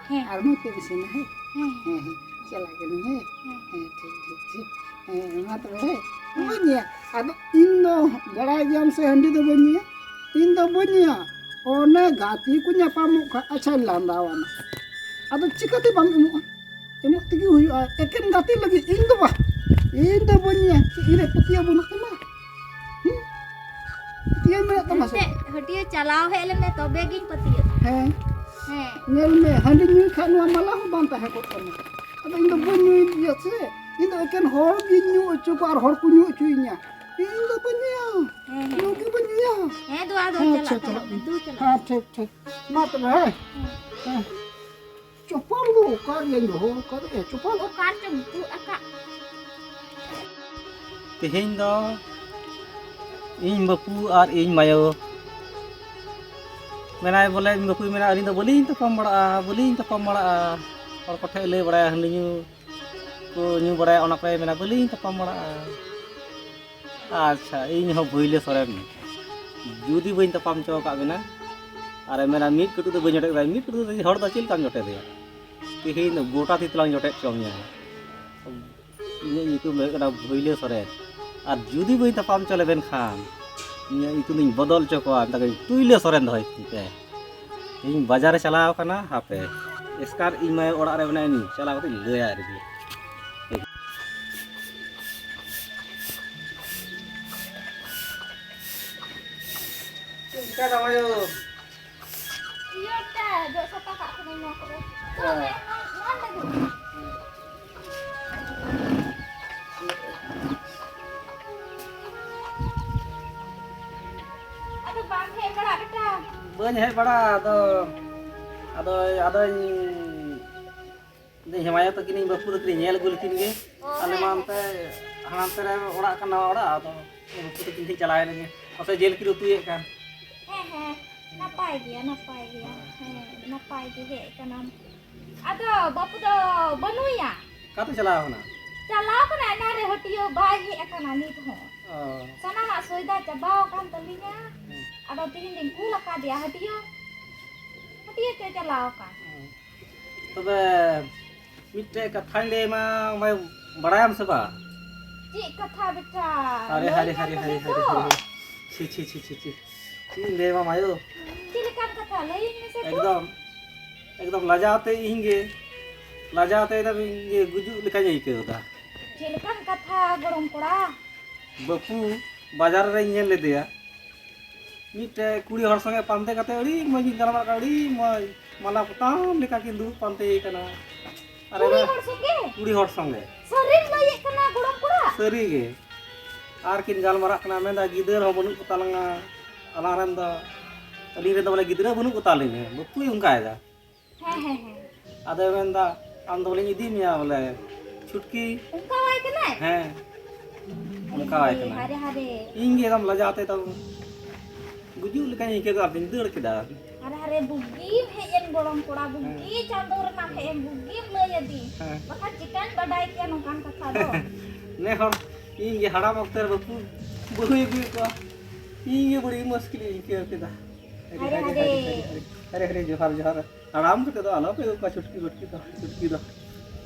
ᱦᱮᱸ᱾ ᱟᱨ ᱢᱚᱡᱽ ᱛᱮ ᱤᱥᱤᱱᱟ, ᱦᱮᱸ᱾ ᱦᱮᱸ᱾ ᱦᱮᱸ, ᱦᱮᱸ᱾ ᱪᱟᱞᱟᱜ ᱠᱟᱹᱱᱟᱹᱧ, ᱦᱮᱸ᱾ ᱦᱮᱸ᱾ ᱦᱮᱸ, ᱴᱷᱤᱠ, ᱴᱷᱤᱠ, ᱴᱷᱤᱠ᱾ ᱦᱮᱸ, ᱢᱟ ᱛᱚᱵᱮ, ᱦᱮᱸ᱾ ᱵᱟᱹᱧ ᱧᱩᱭᱟ᱾ ᱟᱫᱚ ᱤᱧ ᱫᱚ ᱵᱟᱲᱟᱭ ᱜᱮᱭᱟᱢ ᱥᱮ ᱦᱟᱺᱰᱤ ᱫᱚ ᱵᱟᱹᱧ ᱧᱩᱭᱟ᱾ ᱤᱧ ᱫᱚ ᱵᱟᱹᱧ ᱧᱩᱭᱟ᱾ ᱚᱱᱮ ᱜᱟᱛᱮ ᱠᱚ ᱧᱟᱯᱟᱢᱚᱜ ᱠᱷᱟᱡ, ᱟᱪᱪᱷᱟᱧ ᱞᱟᱸᱫᱟᱣᱟᱱᱟ᱾ ᱟᱫᱚ ᱪᱤᱠᱟᱹᱛᱮ ᱵᱟᱢ ᱮᱢᱚᱜᱼᱟ? ᱮᱢᱚᱜ ᱛᱮᱜᱮ ᱦᱩᱭᱩᱜᱼᱟ᱾ ᱮᱠᱮᱱ ᱜᱟᱛᱮ ᱞᱟᱹᱜᱤᱫ ᱤᱧ ᱫᱚ ᱵᱟ, ᱤᱧ ᱫᱚ ᱵᱟᱹᱧ ᱧᱩᱭᱟ᱾ ᱪᱮᱫ ᱤᱧ ᱨᱮ ᱯᱟᱹᱛᱭᱟᱹᱣ ᱵᱟᱹᱱᱩᱜ ᱛᱟᱢᱟ? ᱦᱩᱸ? ᱯᱟᱹᱛᱭᱟᱹᱣ ᱢᱮᱱᱟᱜ ᱛᱟᱢᱟ ᱥᱮ? ᱮᱱᱛᱮ ᱦᱟᱹᱴᱭᱟᱹ ᱪᱟᱞᱟᱣ ᱦᱮᱡ ᱞᱮᱱ ᱢᱮ, ᱛᱚᱵᱮ ᱜᱤᱧ ᱯᱟᱹᱛᱭᱟᱹᱜ᱾ ᱦᱮᱸ᱾ ᱦᱮᱸ᱾ ᱧᱮᱞ ᱢᱮ, ᱦᱟᱺᱰᱤ ᱧᱩᱭ ᱠᱷᱟᱡ ᱱᱚᱣᱟ ᱢᱟᱞᱟ ᱦᱚᱸ ᱵᱟᱝ ᱛᱟᱦᱮᱸ ᱠᱚᱜ ᱛᱟᱢᱟ᱾ ᱟᱫᱚ ᱤᱧ ᱫᱚ ᱵᱟᱹᱧ ᱧᱩᱭ ᱜᱮᱭᱟ ᱥᱮ᱾ ᱤᱧ ᱫᱚ ᱮᱠᱮᱱ ᱦᱚᱲ ᱜᱤᱧ ᱧᱩ ᱦᱚᱪᱚ ᱠᱚᱣᱟ ᱟᱨ ᱦᱚᱲ ᱠᱚ ᱧᱩ ᱦᱚᱪᱚᱭᱤᱧᱟ᱾ ᱤᱧ ᱫᱚ ᱵᱟᱹᱧ ᱧᱩᱭᱟ᱾ ᱦᱮᱸ, ᱦᱮᱸ᱾ ᱧᱩ ᱜᱮ ᱵᱟᱹᱧ ᱧᱩᱭᱟ᱾ ᱦᱮᱸ, ᱫᱩ ᱟᱫᱚ ᱦᱮᱸ, ᱪᱟᱞᱟᱜ ᱟᱪᱪᱷᱟ, ᱛᱟᱵᱚᱱ ᱪᱟᱞᱟᱜ ᱢᱮ, ᱢᱮ᱾ ᱫᱩ ᱪᱟᱞᱟᱜ ᱦᱮᱸ, ᱢᱮ᱾ ᱴᱷᱤᱠ, ᱴᱷᱤᱠ᱾ ᱢᱟ ᱛᱚᱵᱮ, ᱦᱮᱸ᱾ ᱦᱮᱸ᱾ ᱦᱮᱸ᱾ ᱪᱚᱯᱚᱞ ᱫᱚ ᱚᱠᱟ ᱨᱮᱭᱟᱧ ᱫᱚᱦᱚ ᱟᱠᱟᱫ? ᱮ, ᱪᱚᱯᱚᱞ ᱚᱠᱟ ᱨᱮᱪᱚᱢ ᱛᱩᱫ ᱟᱠᱟᱫ? ᱛᱮᱦᱮᱧ ᱫᱚ ᱤᱧ ᱵᱟᱹᱯᱩ ᱟᱨ ᱤᱧ ᱢᱟᱭᱳ ᱢᱮᱱᱟᱭ ᱵᱚᱞᱮ, ᱤᱧ ᱵᱟᱹᱯᱩᱭ ᱢᱮᱱᱟ, "ᱟᱹᱞᱤᱧ ᱫᱚ ᱵᱟᱹᱞᱤᱧ ᱛᱟᱯᱟᱢ ᱵᱟᱲᱟᱜᱼᱟ, ᱵᱟᱹᱞᱤᱧ ᱛᱟᱯᱟᱢ ᱵᱟᱲᱟᱜᱼᱟ, ᱦᱚᱲ ᱠᱚᱴᱷᱮᱡ ᱞᱟᱹᱭ ᱵᱟᱲᱟᱭᱟ, ᱦᱟᱺᱰᱤ ᱧᱩ ᱠᱚ ᱧᱩ ᱵᱟᱲᱟᱭᱟ, ᱚᱱᱟ ᱠᱚᱭ ᱢᱮᱱᱟ, ᱵᱟᱹᱞᱤᱧ ᱛᱟᱯᱟᱢ ᱵᱟᱲᱟᱜᱼᱟ᱾" ᱟᱪᱪᱷᱟ, ᱤᱧ ᱦᱚᱸ ᱵᱷᱩᱭᱞᱟᱹ ᱥᱚᱨᱮᱱ ᱡᱩᱫᱤ ᱵᱟᱹᱧ ᱛᱟᱯᱟᱢ ᱦᱚᱪᱚ ᱟᱠᱟᱫ ᱵᱮᱱᱟ, ᱟᱨᱮ ᱢᱮᱱᱟ, "ᱢᱤᱫ ᱠᱟᱹᱴᱩᱵ ᱫᱚ ᱵᱟᱹᱧ ᱡᱚᱴᱮᱫ ᱠᱮᱫᱟ, ᱢᱤᱫ ᱠᱟᱹᱴᱩᱵ ᱫᱚ ᱦᱚᱲ ᱫᱚ ᱪᱮᱫ ᱞᱮᱠᱟᱢ ᱡᱚᱴᱮᱫᱮᱭᱟ?" ᱛᱮᱦᱮᱧ ᱫᱚ ᱜᱚᱴᱟ ᱛᱤ ᱛᱮᱞᱟᱝ ᱡᱚᱴᱮᱫ ᱦᱚᱪᱚ ᱢᱮᱭᱟ᱾ ᱤᱧᱟᱹᱜ ᱧᱩᱛᱩᱢ ᱫᱚ ᱦᱩᱭᱩᱜ ᱠᱟᱱᱟ ᱵᱷᱩᱭᱞᱟᱹ ᱥᱚᱨᱮᱱ᱾ ᱟᱨ ᱡᱩᱫᱤ ᱵᱟᱹᱧ ᱛᱟᱯᱟᱢ ᱦᱚᱪᱚ ᱞᱮᱵᱮᱱ ᱠᱷᱟᱱ, ᱤᱧᱟᱹᱜ ᱧᱩᱛᱩᱢ ᱫᱚᱧ ᱵᱚᱫᱚᱞ ᱦᱚᱪᱚ ᱠᱚᱣᱟ, ᱢᱮᱛᱟ ᱠᱚᱣᱟᱧ ᱴᱩᱭᱞᱟᱹ ᱥᱚᱨᱮᱱ ᱫᱚᱦᱚᱭ ᱛᱤᱧ ᱯᱮ᱾ ᱤᱧ ᱵᱟᱡᱟᱨ ᱨᱮ ᱪᱟᱞᱟᱣ ᱠᱟᱱᱟ, ᱦᱟᱯᱮ ᱮᱥᱠᱟᱨ ᱤᱧ ᱢᱟᱭ ᱚᱲᱟᱜ ᱨᱮ ᱢᱮᱱᱟᱭᱟ, ᱩᱱᱤ ᱪᱟᱞᱟᱣ ᱠᱟᱛᱮᱧ ᱞᱟᱹᱭᱟ ᱟᱨᱠᱤ᱾ ᱪᱮᱫ ᱪᱤᱠᱟᱹᱭ ᱫᱟᱢ ᱟᱭᱳ? ᱤᱭᱟᱹ ᱛᱮ, ᱡᱚᱜ ᱥᱟᱯᱷᱟ ᱠᱟᱜ ᱠᱟᱹᱱᱟᱹᱧ ᱱᱚᱣᱟ ᱠᱚᱨᱮ᱾ ᱦᱮᱸ᱾ ᱱᱚᱣᱟ ᱞᱟᱹᱜᱤᱫ᱾ ᱟᱫᱚ ᱵᱟᱢ ᱦᱮᱡ ᱵᱟᱲᱟᱜ ᱵᱮᱴᱟ? ᱵᱟᱹᱧ ᱦᱮᱡ ᱵᱟᱲᱟᱜᱼᱟ, ᱟᱫᱚ, ᱟᱫᱚ, ᱟᱫᱚᱧ ᱤᱧ ᱦᱮᱢᱟᱭᱟ ᱛᱟᱹᱠᱤᱱᱤᱧ ᱵᱟᱹᱯᱩ ᱛᱟᱹᱠᱤᱱᱤᱧ ᱧᱮᱞ ᱟᱹᱜᱩ ᱞᱮᱠᱤᱱ ᱜᱮ᱾ ᱚ, ᱟᱞᱮ ᱢᱟ ᱦᱮᱸ, ᱚᱱᱛᱮ ᱦᱟᱱᱛᱮ ᱨᱮ ᱚᱲᱟᱜ ᱠᱟᱱᱟ ᱚᱲᱟᱜ, ᱟᱫᱚ ᱤᱧ ᱵᱟᱹᱯᱩ ᱛᱟᱹᱠᱤᱱ ᱴᱷᱮᱱ ᱪᱟᱞᱟᱣ ᱞᱮᱱ ᱜᱮ᱾ ᱯᱟᱥᱮ ᱡᱤᱞ ᱠᱤᱱ ᱩᱛᱩᱭᱮᱫ ᱠᱟᱱ᱾ ᱦᱮᱸ, ᱱᱟᱯᱟᱭ ᱜᱮᱭᱟ, ᱱᱟᱯᱟᱭ ᱜᱮᱭᱟ᱾ ᱦᱮᱸ, ᱱᱟᱯᱟᱭ ᱜᱮ ᱦᱮᱡ ᱟᱠᱟᱱᱟᱢ᱾ ᱟᱫᱚ ᱵᱟᱹᱵᱩ ᱫᱚ ᱵᱟᱹᱱᱩᱭᱟ? ᱚᱠᱟᱛᱮ ᱪᱟᱞᱟᱣ ᱠᱟᱱᱟ? ᱪᱟᱞᱟᱣ ᱠᱟᱱᱟ ᱮᱱᱟᱱ ᱨᱮ ᱦᱟᱹᱴᱤᱭᱟᱹ, ᱵᱟᱭ ᱦᱮᱡ ᱟᱠᱟᱱᱟ ᱱᱤᱛ ᱦᱚᱸ᱾ ᱚ᱾ ᱥᱟᱱᱟᱢᱟᱜ ᱥᱚᱭᱫᱟ ᱪᱟᱵᱟᱣ ᱟᱠᱟᱱ ᱛᱟᱹᱞᱤᱧᱟ᱾ ᱦᱮᱸ᱾ ᱟᱫᱚ ᱛᱤᱦᱤᱧ ᱞᱤᱧ ᱠᱩᱞ ᱟᱠᱟᱫᱮᱭᱟ ᱦᱟᱹᱴᱤᱭᱟᱹ, ᱦᱟᱹᱴᱤᱭᱟᱹ ᱪᱚᱭ ᱪᱟᱞᱟᱣ ᱟᱠᱟᱱ᱾ ᱦᱮᱸ᱾ ᱛᱚᱵᱮ ᱢᱤᱫᱴᱮᱡ ᱠᱟᱛᱷᱟᱧ ᱞᱟᱹᱭ ᱟᱢᱟ, ᱢᱟᱹᱭ, ᱵᱟᱲᱟᱭᱟᱢ ᱥᱮ ᱵᱟᱝ? ᱪᱮᱫ ᱠᱟᱛᱷᱟ ᱵᱮᱴᱟ? ᱟᱨᱮ, ᱞᱟᱹᱭ ᱦᱟᱨᱮ, ᱢᱮ ᱦᱟᱨᱮ, ᱛᱚᱵᱮ ᱦᱟᱨᱮ, ᱛᱚ᱾ ᱦᱟᱨᱮ, ᱦᱟᱨᱮ᱾ ᱪᱷᱤ, ᱪᱷᱤ, ᱪᱷᱤ, ᱪᱷᱤ, ᱪᱷᱤ᱾ ᱪᱮᱫ ᱤᱧ ᱞᱟᱹᱭ ᱟᱢᱟ ᱢᱟᱭᱳ? ᱪᱮᱫ ᱞᱮᱠᱟᱱ ᱠᱟᱛᱷᱟ? ᱞᱟᱹᱭᱟᱹᱧ ᱢᱮᱥᱮ ᱛᱚ᱾ ᱮᱠᱫᱚᱢ, ᱮᱠᱫᱚᱢ ᱞᱟᱡᱟᱣ ᱛᱮ ᱤᱧ ᱜᱮ, ᱞᱟᱡᱟᱣ ᱛᱮ ᱮᱠᱫᱚᱢ ᱤᱧ ᱜᱮ ᱜᱩᱡᱩᱜ ᱞᱮᱠᱟᱧ ᱟᱹᱭᱠᱟᱹᱣ ᱮᱫᱟ᱾ ᱪᱮᱫ ᱞᱮᱠᱟᱱ ᱠᱟᱛᱷᱟ ᱜᱚᱲᱚᱢ ᱠᱚᱲᱟ? ᱵᱟᱹᱯᱩ ᱵᱟᱡᱟᱨ ᱨᱮᱧ ᱧᱮᱞ ᱞᱮᱫᱮᱭᱟ, ᱢᱤᱫᱴᱮᱡ ᱠᱩᱲᱤ ᱦᱚᱲ ᱥᱚᱸᱜᱮ ᱯᱟᱱᱛᱮ ᱠᱟᱛᱮ ᱟᱹᱰᱤ ᱢᱚᱡᱽ ᱜᱤᱧ ᱜᱟᱞᱢᱟᱨᱟᱜ ᱠᱟᱱᱟ, ᱟᱹᱰᱤ ᱢᱚᱡᱽ ᱢᱟᱞᱟ ᱯᱚᱛᱟᱢ ᱞᱮᱠᱟ ᱠᱤᱱ ᱫᱩᱲᱩᱵ ᱯᱟᱱᱛᱮ ᱠᱟᱱᱟ᱾ ᱟᱨ ᱠᱩᱲᱤ ᱮᱵᱟᱨ ᱦᱚᱲ ᱥᱚᱸᱜᱮ? ᱠᱩᱲᱤ ᱦᱚᱲ ᱥᱚᱸᱜᱮ᱾ ᱥᱟᱹᱨᱤᱢ ᱞᱟᱹᱭᱮᱫ ᱠᱟᱱᱟ ᱜᱚᱲᱚᱢ ᱠᱚᱲᱟ? ᱥᱟᱹᱨᱤ ᱜᱮ᱾ ᱟᱨ ᱠᱤᱱ ᱜᱟᱞᱢᱟᱨᱟᱜ ᱠᱟᱱᱟ, ᱢᱮᱱᱫᱟ, "ᱜᱤᱫᱟᱹᱨ ᱦᱚᱸ ᱵᱟᱹᱱᱩᱜ ᱠᱚ ᱛᱟᱞᱟᱝᱟ ᱟᱞᱟᱝ ᱨᱮᱱ ᱫᱚ, ᱟᱹᱞᱤᱧ ᱨᱮᱱ ᱫᱚ ᱵᱚᱞᱮ ᱜᱤᱫᱽᱨᱟᱹ ᱵᱟᱹᱱᱩᱜ ᱠᱚ ᱛᱟᱞᱤᱧᱟ", ᱵᱟᱹᱯᱩᱭ ᱚᱱᱠᱟᱭᱮᱫᱟ᱾ ᱦᱮᱸ, ᱦᱮᱸ, ᱦᱮᱸ᱾ ᱟᱫᱚᱭ ᱢᱮᱱᱫᱟ, "ᱟᱢ ᱫᱚ ᱵᱚᱞᱮᱧ ᱤᱫᱤ ᱢᱮᱭᱟ ᱵᱚᱞᱮ ᱪᱷᱩᱴᱠᱤ᱾" ᱚᱱᱠᱟ ᱣᱟᱭ ᱠᱟᱱᱟᱭ? ᱦᱮᱸ, ᱚᱱᱠᱟ ᱣᱟᱭ ᱠᱟᱱᱟᱭ᱾ ᱦᱟᱨᱮ, ᱦᱟᱨᱮ᱾ ᱤᱧ ᱜᱮ ᱮᱠᱫᱚᱢ ᱞᱟᱡᱟᱣ ᱛᱮ ᱛᱟᱵᱚᱱ ᱜᱩᱡᱩᱜ ᱞᱮᱠᱟᱧ ᱟᱹᱭᱠᱟᱹᱣ ᱠᱮᱫᱟ, ᱟᱫᱚᱧ ᱫᱟᱹᱲ ᱠᱮᱫᱟ᱾ ᱦᱟᱨᱮ, ᱦᱟᱨᱮ, ᱵᱩᱜᱤᱢ ᱦᱮᱡ ᱮᱱ ᱜᱚᱲᱚᱢ ᱠᱚᱲᱟ, ᱵᱩᱜᱤ ᱦᱮᱸ᱾ ᱪᱟᱸᱫᱳ ᱨᱮᱱᱟᱜ ᱦᱮᱡ ᱮᱱ, ᱵᱩᱜᱤᱢ ᱞᱟᱹᱭ ᱟᱹᱫᱤᱧ᱾ ᱦᱮᱸ᱾ ᱵᱟᱠᱷᱟᱱ ᱪᱤᱠᱟᱹᱧ ᱵᱟᱰᱟᱭ ᱠᱮᱭᱟ ᱱᱚᱝᱠᱟᱱ ᱠᱟᱛᱷᱟ ᱫᱚ᱾ ᱱᱮ ᱦᱚᱲ, ᱤᱧ ᱜᱮ ᱦᱟᱲᱟᱢ ᱚᱠᱛᱮ ᱨᱮ ᱵᱟᱹᱯᱩ ᱵᱟᱹᱦᱩᱭ ᱟᱹᱜᱩᱭᱮᱫ ᱠᱚᱣᱟ, ᱤᱧ ᱜᱮ ᱵᱟᱹᱲᱤᱡ ᱢᱩᱥᱠᱤᱞᱤᱧ ᱟᱹᱭᱠᱟᱹᱣ ᱠᱮᱫᱟ᱾ ᱦᱟᱨᱮ, ᱦᱟᱨᱮ, ᱦᱟᱨᱮ᱾ ᱦᱟᱨᱮ, ᱦᱟᱨᱮ, ᱡᱚᱦᱟᱨ, ᱡᱚᱦᱟᱨ᱾ ᱦᱟᱲᱟᱢ ᱠᱟᱛᱮ ᱫᱚ ᱟᱞᱚ ᱯᱮ ᱟᱹᱜᱩ ᱠᱚᱣᱟ ᱪᱷᱩᱴᱠᱤ ᱵᱟᱹᱴᱠᱤ ᱫᱚ, ᱪᱷᱩᱴᱠᱤ ᱫᱚ᱾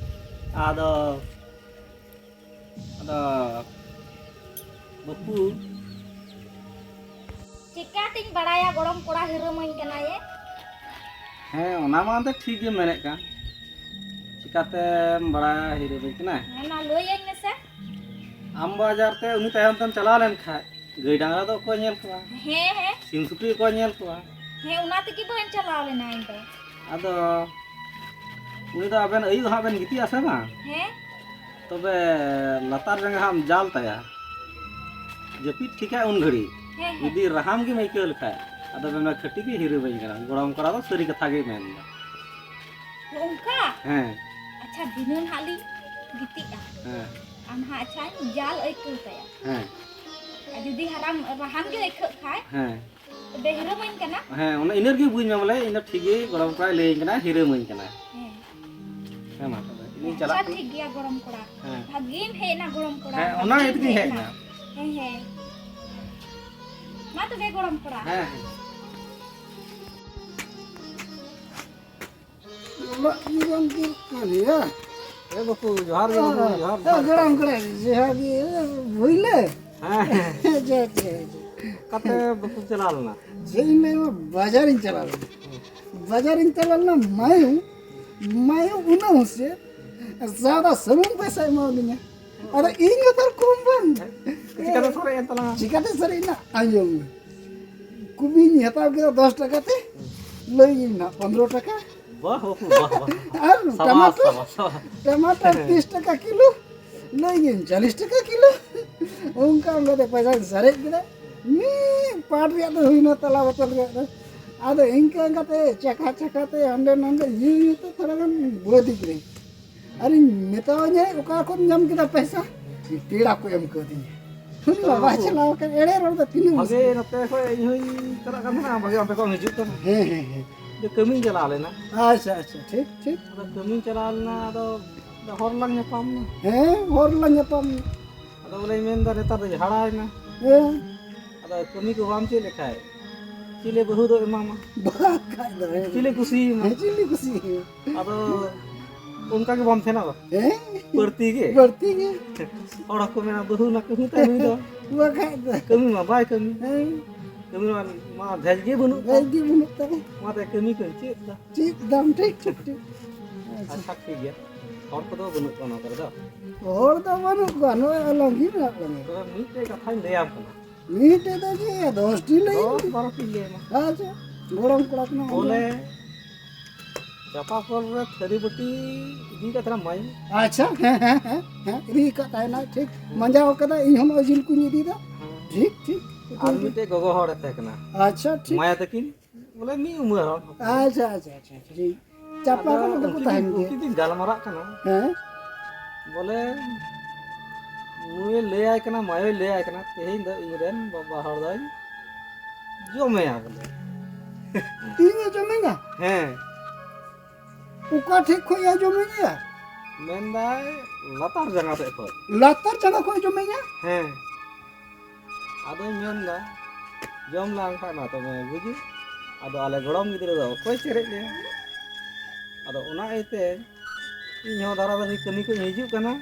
ᱟᱫᱚ, ᱟᱫᱚ ᱵᱟᱹᱯᱩ᱾ ᱪᱤᱠᱟᱹᱛᱤᱧ ᱵᱟᱲᱟᱭᱟ ᱜᱚᱲᱚᱢ ᱠᱚᱲᱟ ᱦᱤᱨᱟᱹᱢᱟᱹᱧ ᱠᱟᱱᱟᱭᱮ? ᱦᱮᱸ, ᱚᱱᱟ ᱢᱟ ᱮᱱᱛᱮ ᱴᱷᱤᱠ ᱜᱮᱢ ᱢᱮᱱᱮᱫ ᱠᱟᱱ᱾ ᱪᱤᱠᱟᱹᱛᱮᱢ ᱵᱟᱲᱟᱭᱟ ᱦᱤᱨᱟᱹᱢᱟᱹᱧ ᱠᱟᱱᱟᱭ? ᱦᱮᱸ, ᱢᱟ ᱞᱟᱹᱭᱟᱹᱧ ᱢᱮᱥᱮ᱾ ᱟᱢ ᱵᱟᱡᱟᱨ ᱛᱮ ᱩᱱᱤ ᱛᱟᱭᱚᱢ ᱛᱮᱢ ᱪᱟᱞᱟᱣ ᱞᱮᱱ ᱠᱷᱟᱡ, ᱜᱟᱹᱭ ᱰᱟᱝᱨᱟ ᱫᱚ ᱚᱠᱚᱭ ᱧᱮᱞ ᱠᱚᱣᱟ? ᱦᱮᱸ, ᱦᱮᱸ᱾ ᱥᱤᱢ ᱥᱩᱠᱨᱤ ᱚᱠᱚᱭ ᱧᱮᱞ ᱠᱚᱣᱟ? ᱦᱮᱸ, ᱚᱱᱟ ᱛᱮᱜᱮ ᱵᱟᱹᱧ ᱪᱟᱞᱟᱣ ᱞᱮᱱᱟ ᱤᱧ ᱫᱚ᱾ ᱟᱫᱚ ᱩᱱᱤ ᱫᱚ ᱟᱵᱮᱱ ᱟᱹᱭᱩᱵ ᱦᱟᱸᱜ ᱵᱮᱱ ᱜᱤᱛᱤᱡᱼᱟ ᱥᱮ ᱵᱟᱝ? ᱦᱮᱸ᱾ ᱛᱚᱵᱮ ᱞᱟᱛᱟᱨ ᱡᱟᱸᱜᱟ ᱦᱟᱸᱜ ᱮᱢ ᱡᱟᱞ ᱛᱟᱭᱟ, ᱡᱟᱹᱯᱤᱫ ᱴᱷᱤᱠᱟ ᱩᱱ ᱜᱷᱟᱹᱲᱤᱡ᱾ ᱦᱮᱸ, ᱦᱮᱸ᱾ ᱡᱩᱫᱤ ᱨᱟᱦᱟᱢ ᱜᱮᱢ ᱟᱹᱭᱠᱟᱹᱣ ᱞᱮᱠᱷᱟᱡ, ᱟᱫᱚ ᱢᱮᱱᱟ, "ᱠᱷᱟᱹᱴᱤ ᱜᱮ ᱦᱤᱨᱟᱹ ᱵᱟᱹᱧ ᱠᱟᱱᱟ, ᱜᱚᱲᱚᱢ ᱠᱚᱲᱟ ᱫᱚ ᱥᱟᱹᱨᱤ ᱠᱟᱛᱷᱟ ᱜᱮᱭ ᱢᱮᱱ ᱮᱫᱟ᱾" ᱱᱚᱝᱠᱟ? ᱦᱮᱸ᱾ ᱟᱪᱪᱷᱟ, ᱫᱷᱤᱱᱟᱹᱱ ᱦᱟᱸᱜ ᱞᱤᱧ ᱜᱤᱛᱤᱡᱼᱟ᱾ ᱦᱮᱸ᱾ ᱟᱨ ᱱᱟᱦᱟᱜ ᱟᱪᱪᱷᱟᱧ ᱡᱟᱞ ᱟᱹᱭᱠᱟᱹᱣ ᱛᱟᱭᱟ᱾ ᱦᱮᱸ᱾ ᱟᱨ ᱡᱩᱫᱤ ᱦᱟᱨᱟᱢ, ᱨᱟᱦᱟᱢ ᱜᱮ ᱟᱹᱭᱠᱟᱹᱜ ᱠᱷᱟᱡ, ᱦᱮᱸ᱾ ᱛᱚᱵᱮ ᱦᱤᱨᱳ ᱢᱟᱹᱧ ᱠᱟᱱᱟ? ᱦᱮᱸ, ᱚᱱᱟ ᱤᱱᱟᱹ ᱨᱮᱜᱮ ᱵᱩᱡᱽ ᱢᱮ ᱵᱚᱞᱮ, ᱤᱧ ᱫᱚ ᱴᱷᱤᱠ ᱜᱮ ᱜᱚᱲᱚᱢ ᱠᱚᱲᱟᱭ ᱞᱟᱹᱭᱟᱹᱧ ᱠᱟᱱᱟ, ᱦᱤᱨᱳ ᱢᱟᱹᱧ ᱠᱟᱱᱟ᱾ ᱦᱮᱸ᱾ ᱦᱮᱸ, ᱢᱟ ᱛᱚᱵᱮ, ᱤᱧᱤᱧ ᱪᱟᱞᱟᱜ ᱟᱪᱪᱷᱟ, ᱠᱟᱱᱟ᱾ ᱴᱷᱤᱠ ᱜᱮᱭᱟ ᱜᱚᱲᱚᱢ ᱠᱚᱲᱟ᱾ ᱦᱮᱸ᱾ ᱵᱷᱟᱜᱤᱢ ᱦᱮᱡ ᱮᱱᱟ ᱜᱚᱲᱚᱢ ᱠᱚᱲᱟ᱾ ᱦᱮᱸ, ᱚᱱᱟ ᱵᱷᱟᱜᱤᱢ ᱤᱭᱟᱹ ᱛᱮᱜᱤᱧ ᱦᱮᱡ ᱦᱮᱡ ᱮᱱᱟ᱾ ᱮᱱᱟ᱾ ᱦᱮᱸ, ᱦᱮᱸ᱾ ᱢᱟ ᱛᱚᱵᱮ ᱜᱚᱲᱚᱢ ᱠᱚᱲᱟ᱾ ᱦᱮᱸ, ᱦᱮᱸ᱾ ᱚᱲᱟᱜ ᱜᱮ ᱵᱟᱝ ᱪᱟᱞᱟᱜ ᱠᱟᱱ ᱜᱮᱭᱟ᱾ ᱮ ᱵᱟᱹᱯᱩ, ᱡᱚᱦᱟᱨ ᱜᱮ ᱵᱟᱹᱯᱩ, ᱡᱚᱦᱟᱨ, ᱦᱮᱸ, ᱡᱚᱦᱟᱨ᱾ ᱜᱚᱲᱚᱢ ᱠᱚᱲᱟ, ᱡᱚᱦᱟᱨ ᱜᱮ᱾ ᱵᱷᱩᱭᱞᱟᱹ? ᱦᱮᱸ, ᱦᱮᱸ᱾ ᱡᱚᱦᱟᱨ, ᱡᱚᱦᱟᱨ, ᱡᱚᱦᱟᱨ᱾ ᱚᱠᱟᱛᱮ ᱵᱟᱹᱯᱩ ᱪᱟᱞᱟᱣ ᱞᱮᱱᱟ? ᱪᱮᱫ ᱤᱧ ᱞᱟᱹᱭᱟ, ᱵᱟᱡᱟᱨᱤᱧ ᱪᱟᱞᱟᱣ ᱞᱮᱱᱟ᱾ ᱵᱟᱡᱟᱨᱤᱧ ᱪᱟᱞᱟᱣ ᱞᱮᱱᱟ, ᱢᱟᱭᱩ, ᱢᱟᱭᱩ ᱩᱱᱟᱹᱜ ᱦᱩᱸᱥᱤᱭᱟᱹᱨ, ᱡᱟᱫᱟ ᱥᱩᱱᱩᱢ ᱯᱚᱭᱥᱟᱭ ᱮᱢᱟᱣᱫᱤᱧᱟ᱾ ᱟᱫᱚ ᱤᱧ ᱦᱚᱸ ᱛᱟᱦᱞᱮ ᱠᱚᱢ ᱵᱟᱝ᱾ ᱪᱤᱠᱟᱹᱛᱮ ᱥᱟᱨᱮᱡ ᱮᱱ ᱛᱟᱞᱟᱝᱟ? ᱪᱤᱠᱟᱹᱛᱮ ᱥᱟᱨᱮᱡ ᱮᱱᱟ? ᱟᱸᱡᱚᱢ ᱢᱮ᱾ ᱠᱚᱵᱤᱧ ᱦᱟᱛᱟᱣ ᱠᱮᱫᱟ ᱫᱚᱥ ᱴᱟᱠᱟ ᱛᱮ, ᱞᱟᱹᱭ ᱜᱤᱧ ᱱᱟᱜ ᱯᱚᱱᱨᱚ ᱴᱟᱠᱟ᱾ ᱵᱟᱦ ᱵᱟᱹᱯᱩ, ᱵᱟᱦ, ᱵᱟᱦ᱾ ᱟᱨ ᱥᱟᱵᱟᱥ, ᱴᱟᱢᱟᱴᱟᱨ, ᱥᱟᱵᱟᱥ, ᱥᱟᱵᱟᱥ᱾ ᱴᱟᱢᱟᱴᱟᱨ ᱛᱤᱨᱤᱥ ᱴᱟᱠᱟ ᱠᱤᱞᱳ, ᱞᱟᱹᱭ ᱜᱤᱧ ᱪᱚᱞᱞᱤᱥ ᱴᱟᱠᱟ ᱠᱤᱞᱳ᱾ ᱚᱱᱠᱟ ᱚᱱᱠᱟ ᱛᱮ ᱯᱚᱭᱥᱟᱧ ᱥᱟᱨᱮᱡ ᱠᱮᱫᱟ᱾ ᱢᱤᱫ ᱯᱟᱴ ᱨᱮᱭᱟᱜ ᱫᱚ ᱦᱩᱭᱱᱟ, ᱛᱟᱞᱟ ᱵᱚᱛᱚᱞ ᱨᱮᱭᱟᱜ ᱫᱚ᱾ ᱟᱫᱚ ᱤᱱᱠᱟᱹ ᱤᱱᱠᱟᱹ ᱛᱮ ᱪᱟᱠᱷᱟ ᱪᱟᱠᱷᱟ ᱛᱮ ᱦᱟᱸᱰᱮ ᱱᱟᱰᱮ ᱧᱩ ᱧᱩ ᱛᱮ ᱛᱷᱚᱲᱟ ᱜᱟᱱ ᱵᱟᱹᱫ ᱠᱤᱫᱟᱹᱧ᱾ ᱟᱨᱤᱧ ᱢᱮᱛᱟᱣᱟᱹᱧᱟᱹ, "ᱚᱠᱟ ᱠᱷᱚᱱ ᱧᱟᱢ ᱠᱮᱫᱟ ᱯᱚᱭᱥᱟ?" "ᱯᱮᱲᱟ ᱠᱚ ᱮᱢ ᱠᱟᱹᱣᱫᱤᱧᱟ᱾" ᱩᱱᱤ ᱵᱟᱵᱟᱭ ᱪᱟᱞᱟᱣ ᱟᱠᱟᱱ, ᱮᱲᱮ ᱨᱚᱲ ᱫᱚ ᱛᱤᱱᱟᱹᱜ ᱵᱷᱟᱜᱮ ᱢᱩᱥᱠᱤᱞ᱾ ᱱᱚᱛᱮ ᱠᱷᱚᱡ ᱤᱧ ᱦᱚᱸᱧ ᱪᱟᱞᱟᱜ ᱠᱟᱱ ᱛᱟᱦᱮᱱᱟ, ᱵᱷᱟᱜᱮ ᱚᱱᱛᱮ ᱠᱷᱚᱡ ᱮᱢ ᱦᱤᱡᱩᱜ ᱠᱟᱱᱟ᱾ ᱦᱮᱸ, ᱦᱮᱸ, ᱦᱮᱸ᱾ ᱤᱧ ᱫᱚ ᱠᱟᱹᱢᱤᱧ ᱪᱟᱞᱟᱣ ᱞᱮᱱᱟ᱾ ᱟᱪᱪᱷᱟ, ᱟᱪᱪᱷᱟ, ᱴᱷᱤᱠ, ᱴᱷᱤᱠ᱾ ᱟᱫᱚ ᱠᱟᱹᱢᱤᱧ ᱪᱟᱞᱟᱣ ᱞᱮᱱᱟ, ᱟᱫᱚ ᱦᱚᱨ ᱨᱮᱞᱟᱝ ᱧᱟᱯᱟᱢ ᱮᱱᱟ᱾ ᱦᱮᱸ, ᱦᱚᱨ ᱨᱮᱞᱟᱝ ᱧᱟᱯᱟᱢ ᱮᱱᱟ᱾ ᱟᱫᱚ ᱵᱚᱞᱮᱧ ᱢᱮᱱᱫᱟ, ᱱᱮᱛᱟᱨ ᱫᱚ ᱡᱷᱟᱲᱟᱣ ᱮᱱᱟ᱾ ᱦᱮᱸ᱾ ᱟᱫᱚ ᱠᱟᱹᱢᱤ ᱠᱚ ᱵᱟᱢ ᱪᱮᱫ ᱞᱮᱠᱷᱟᱡ, ᱪᱤᱞᱤ ᱵᱟᱹᱦᱩ ᱫᱚ ᱮᱢᱟᱢᱟ? ᱵᱟᱠᱷᱟᱡ ᱫᱚ, ᱦᱮᱸ᱾ ᱪᱤᱞᱤ ᱠᱩᱥᱤᱭᱟᱢᱟ? ᱦᱮᱸ, ᱪᱤᱞᱤ ᱠᱩᱥᱤᱭᱟᱢᱟ? ᱟᱫᱚ ᱚᱱᱠᱟ ᱜᱮ ᱵᱟᱢ ᱛᱟᱦᱮᱱᱟ ᱵᱟ? ᱦᱮᱸ? ᱵᱟᱹᱲᱛᱤ ᱜᱮ? ᱵᱟᱹᱲᱛᱤ ᱜᱮ᱾ ᱦᱚᱲ ᱦᱚᱸᱠᱚ ᱢᱮᱱᱟ, "ᱵᱟᱹᱦᱩ ᱱᱟᱠᱚ ᱦᱩᱸ ᱛᱟᱭ ᱱᱩᱭ ᱫᱚ᱾ ᱵᱟᱠᱷᱟᱡ ᱫᱚ᱾ ᱠᱟᱹᱢᱤ ᱢᱟ ᱵᱟᱭ ᱠᱟᱹᱢᱤ᱾ ᱦᱮᱸ᱾ ᱠᱟᱹᱢᱤ ᱢᱟ, ᱢᱟ ᱵᱷᱮᱡᱽ ᱜᱮ ᱵᱟᱹᱱᱩᱜ ᱵᱷᱮᱡᱽ ᱛᱟᱭ᱾ ᱜᱮ ᱵᱟᱹᱱᱩᱜ ᱛᱟᱭ᱾ ᱚᱱᱟᱛᱮ ᱠᱟᱹᱢᱤ ᱠᱚᱧ ᱪᱮᱫ ᱫᱟ᱾" ᱪᱮᱫ ᱫᱟᱢ, ᱴᱷᱤᱠ, ᱴᱷᱤᱠ, ᱴᱷᱤᱠ᱾ ᱟᱪᱪᱷᱟ᱾ ᱟᱪᱪᱷᱟ, ᱴᱷᱤᱠ ᱜᱮᱭᱟ᱾ ᱦᱚᱲ ᱠᱚᱫᱚ ᱵᱟᱹᱱᱩᱜ ᱠᱚᱣᱟ ᱱᱚᱣᱟ ᱠᱚᱨᱮ ᱫᱚ? ᱦᱚᱲ ᱫᱚ ᱵᱟᱹᱱᱩᱜ ᱠᱚᱣᱟ, ᱱᱚᱜᱼᱚᱭ ᱟᱞᱚᱢ ᱜᱮ ᱢᱮᱱᱟᱜ ᱠᱚᱣᱟ᱾ ᱛᱚᱵᱮ ᱢᱤᱫᱴᱮᱡ ᱠᱟᱛᱷᱟᱧ ᱞᱟᱹᱭᱟᱢ ᱠᱟᱱᱟ᱾ ᱢᱤᱫᱴᱮᱡ ᱫᱚ ᱪᱮᱫ, ᱫᱚᱥᱴᱤ ᱞᱟᱹᱭ ᱫᱚᱥ ᱢᱮ᱾ ᱵᱟᱨᱚ ᱴᱤ ᱞᱟᱹᱭ ᱢᱮ᱾ ᱟᱪᱪᱷᱟ, ᱜᱚᱲᱚᱢ ᱠᱚᱲᱟ ᱠᱟᱱᱟ ᱵᱚᱞᱮ, ᱚᱸᱰᱮ᱾ ᱪᱟᱯᱟ ᱠᱚᱞ ᱨᱮ ᱛᱷᱟᱹᱨᱤ ᱵᱟᱹᱴᱤ ᱤᱫᱤ ᱠᱟᱜ ᱛᱟᱦᱮᱱᱟ ᱢᱟᱭ᱾ ᱟᱪᱪᱷᱟ, ᱦᱮᱸ, ᱦᱮᱸ, ᱦᱮᱸ, ᱦᱮᱸ, ᱤᱫᱤ ᱠᱟᱜ ᱛᱟᱦᱮᱱᱟ, ᱴᱷᱤᱠ᱾ ᱦᱮᱸ᱾ ᱢᱟᱸᱡᱟᱣ ᱠᱟᱫᱟ, ᱤᱧ ᱦᱚᱸ ᱱᱚᱜᱼᱚᱭ ᱡᱤᱞ ᱠᱚᱧ ᱤᱫᱤᱭᱮᱫᱟ᱾ ᱦᱮᱸ᱾ ᱴᱷᱤᱠ, ᱴᱷᱤᱠ᱾ ᱟᱨ ᱢᱤᱫᱴᱮᱡ ᱜᱚᱜᱚ ᱦᱚᱲᱮ ᱛᱟᱦᱮᱸ ᱠᱟᱱᱟ᱾ ᱟᱪᱪᱷᱟ, ᱴᱷᱤᱠ᱾ ᱢᱟᱭᱟ ᱛᱟᱹᱠᱤᱱ, ᱵᱚᱞᱮ ᱢᱤᱫ ᱩᱢᱟᱹᱨ ᱦᱚᱲ᱾ ᱟᱪᱪᱷᱟ, ᱟᱪᱪᱷᱟ, ᱟᱪᱪᱷᱟ, ᱴᱷᱤᱠ᱾ ᱪᱟᱯᱟ ᱟᱫᱚ ᱠᱚᱞ ᱨᱮᱫᱚ ᱠᱚ ᱩᱱᱠᱤᱱ ᱛᱟᱦᱮᱱ ᱠᱤᱱ, ᱜᱮᱭᱟ᱾ ᱩᱱᱠᱤᱱ ᱠᱤᱱ ᱜᱟᱞᱢᱟᱨᱟᱜ ᱠᱟᱱᱟ᱾ ᱦᱮᱸ? ᱵᱚᱞᱮ ᱱᱩᱭᱮ ᱞᱟᱹᱭᱟᱭ ᱠᱟᱱᱟ, ᱢᱟᱭᱳᱭ ᱞᱟᱹᱭᱟᱭ ᱠᱟᱱᱟ, "ᱛᱮᱦᱮᱧ ᱫᱚ ᱤᱧ ᱨᱮᱱ ᱵᱟᱵᱟ ᱦᱚᱲ ᱫᱚᱧ ᱡᱚᱢᱮᱭᱟ ᱵᱚᱞᱮ᱾ ᱤᱧᱮ ᱡᱚᱢᱮᱧᱟ? ᱦᱮᱸ᱾ ᱚᱠᱟ ᱴᱷᱮᱡ ᱠᱷᱚᱡ ᱮ ᱡᱚᱢᱮᱧᱟ? ᱢᱮᱱᱫᱟᱭ ᱞᱟᱛᱟᱨ ᱡᱟᱸᱜᱟ ᱥᱮᱫ ᱠᱷᱚᱡ᱾ ᱞᱟᱛᱟᱨ ᱡᱟᱸᱜᱟ ᱠᱷᱚᱡ ᱮ ᱡᱚᱢᱮᱧᱟ? ᱦᱮᱸ᱾ ᱟᱫᱚᱧ ᱢᱮᱱᱫᱟ, ᱡᱚᱢ ᱞᱟᱝ ᱠᱷᱟᱡ ᱢᱟ ᱛᱚᱵᱮ ᱵᱩᱡᱩ᱾ ᱟᱫᱚ ᱟᱞᱮ ᱜᱚᱲᱚᱢ ᱜᱤᱫᱽᱨᱟᱹ ᱫᱚ ᱚᱠᱚᱭ ᱪᱮᱨᱮᱡ ᱞᱮᱭᱟ? ᱟᱫᱚ ᱚᱱᱟ ᱤᱭᱟᱹᱛᱮ ᱤᱧ ᱦᱚᱸ ᱫᱟᱨᱟ ᱫᱟᱨᱤ ᱠᱟᱹᱢᱤ ᱠᱚᱧ ᱦᱤᱡᱩᱜ ᱠᱟᱱᱟ᱾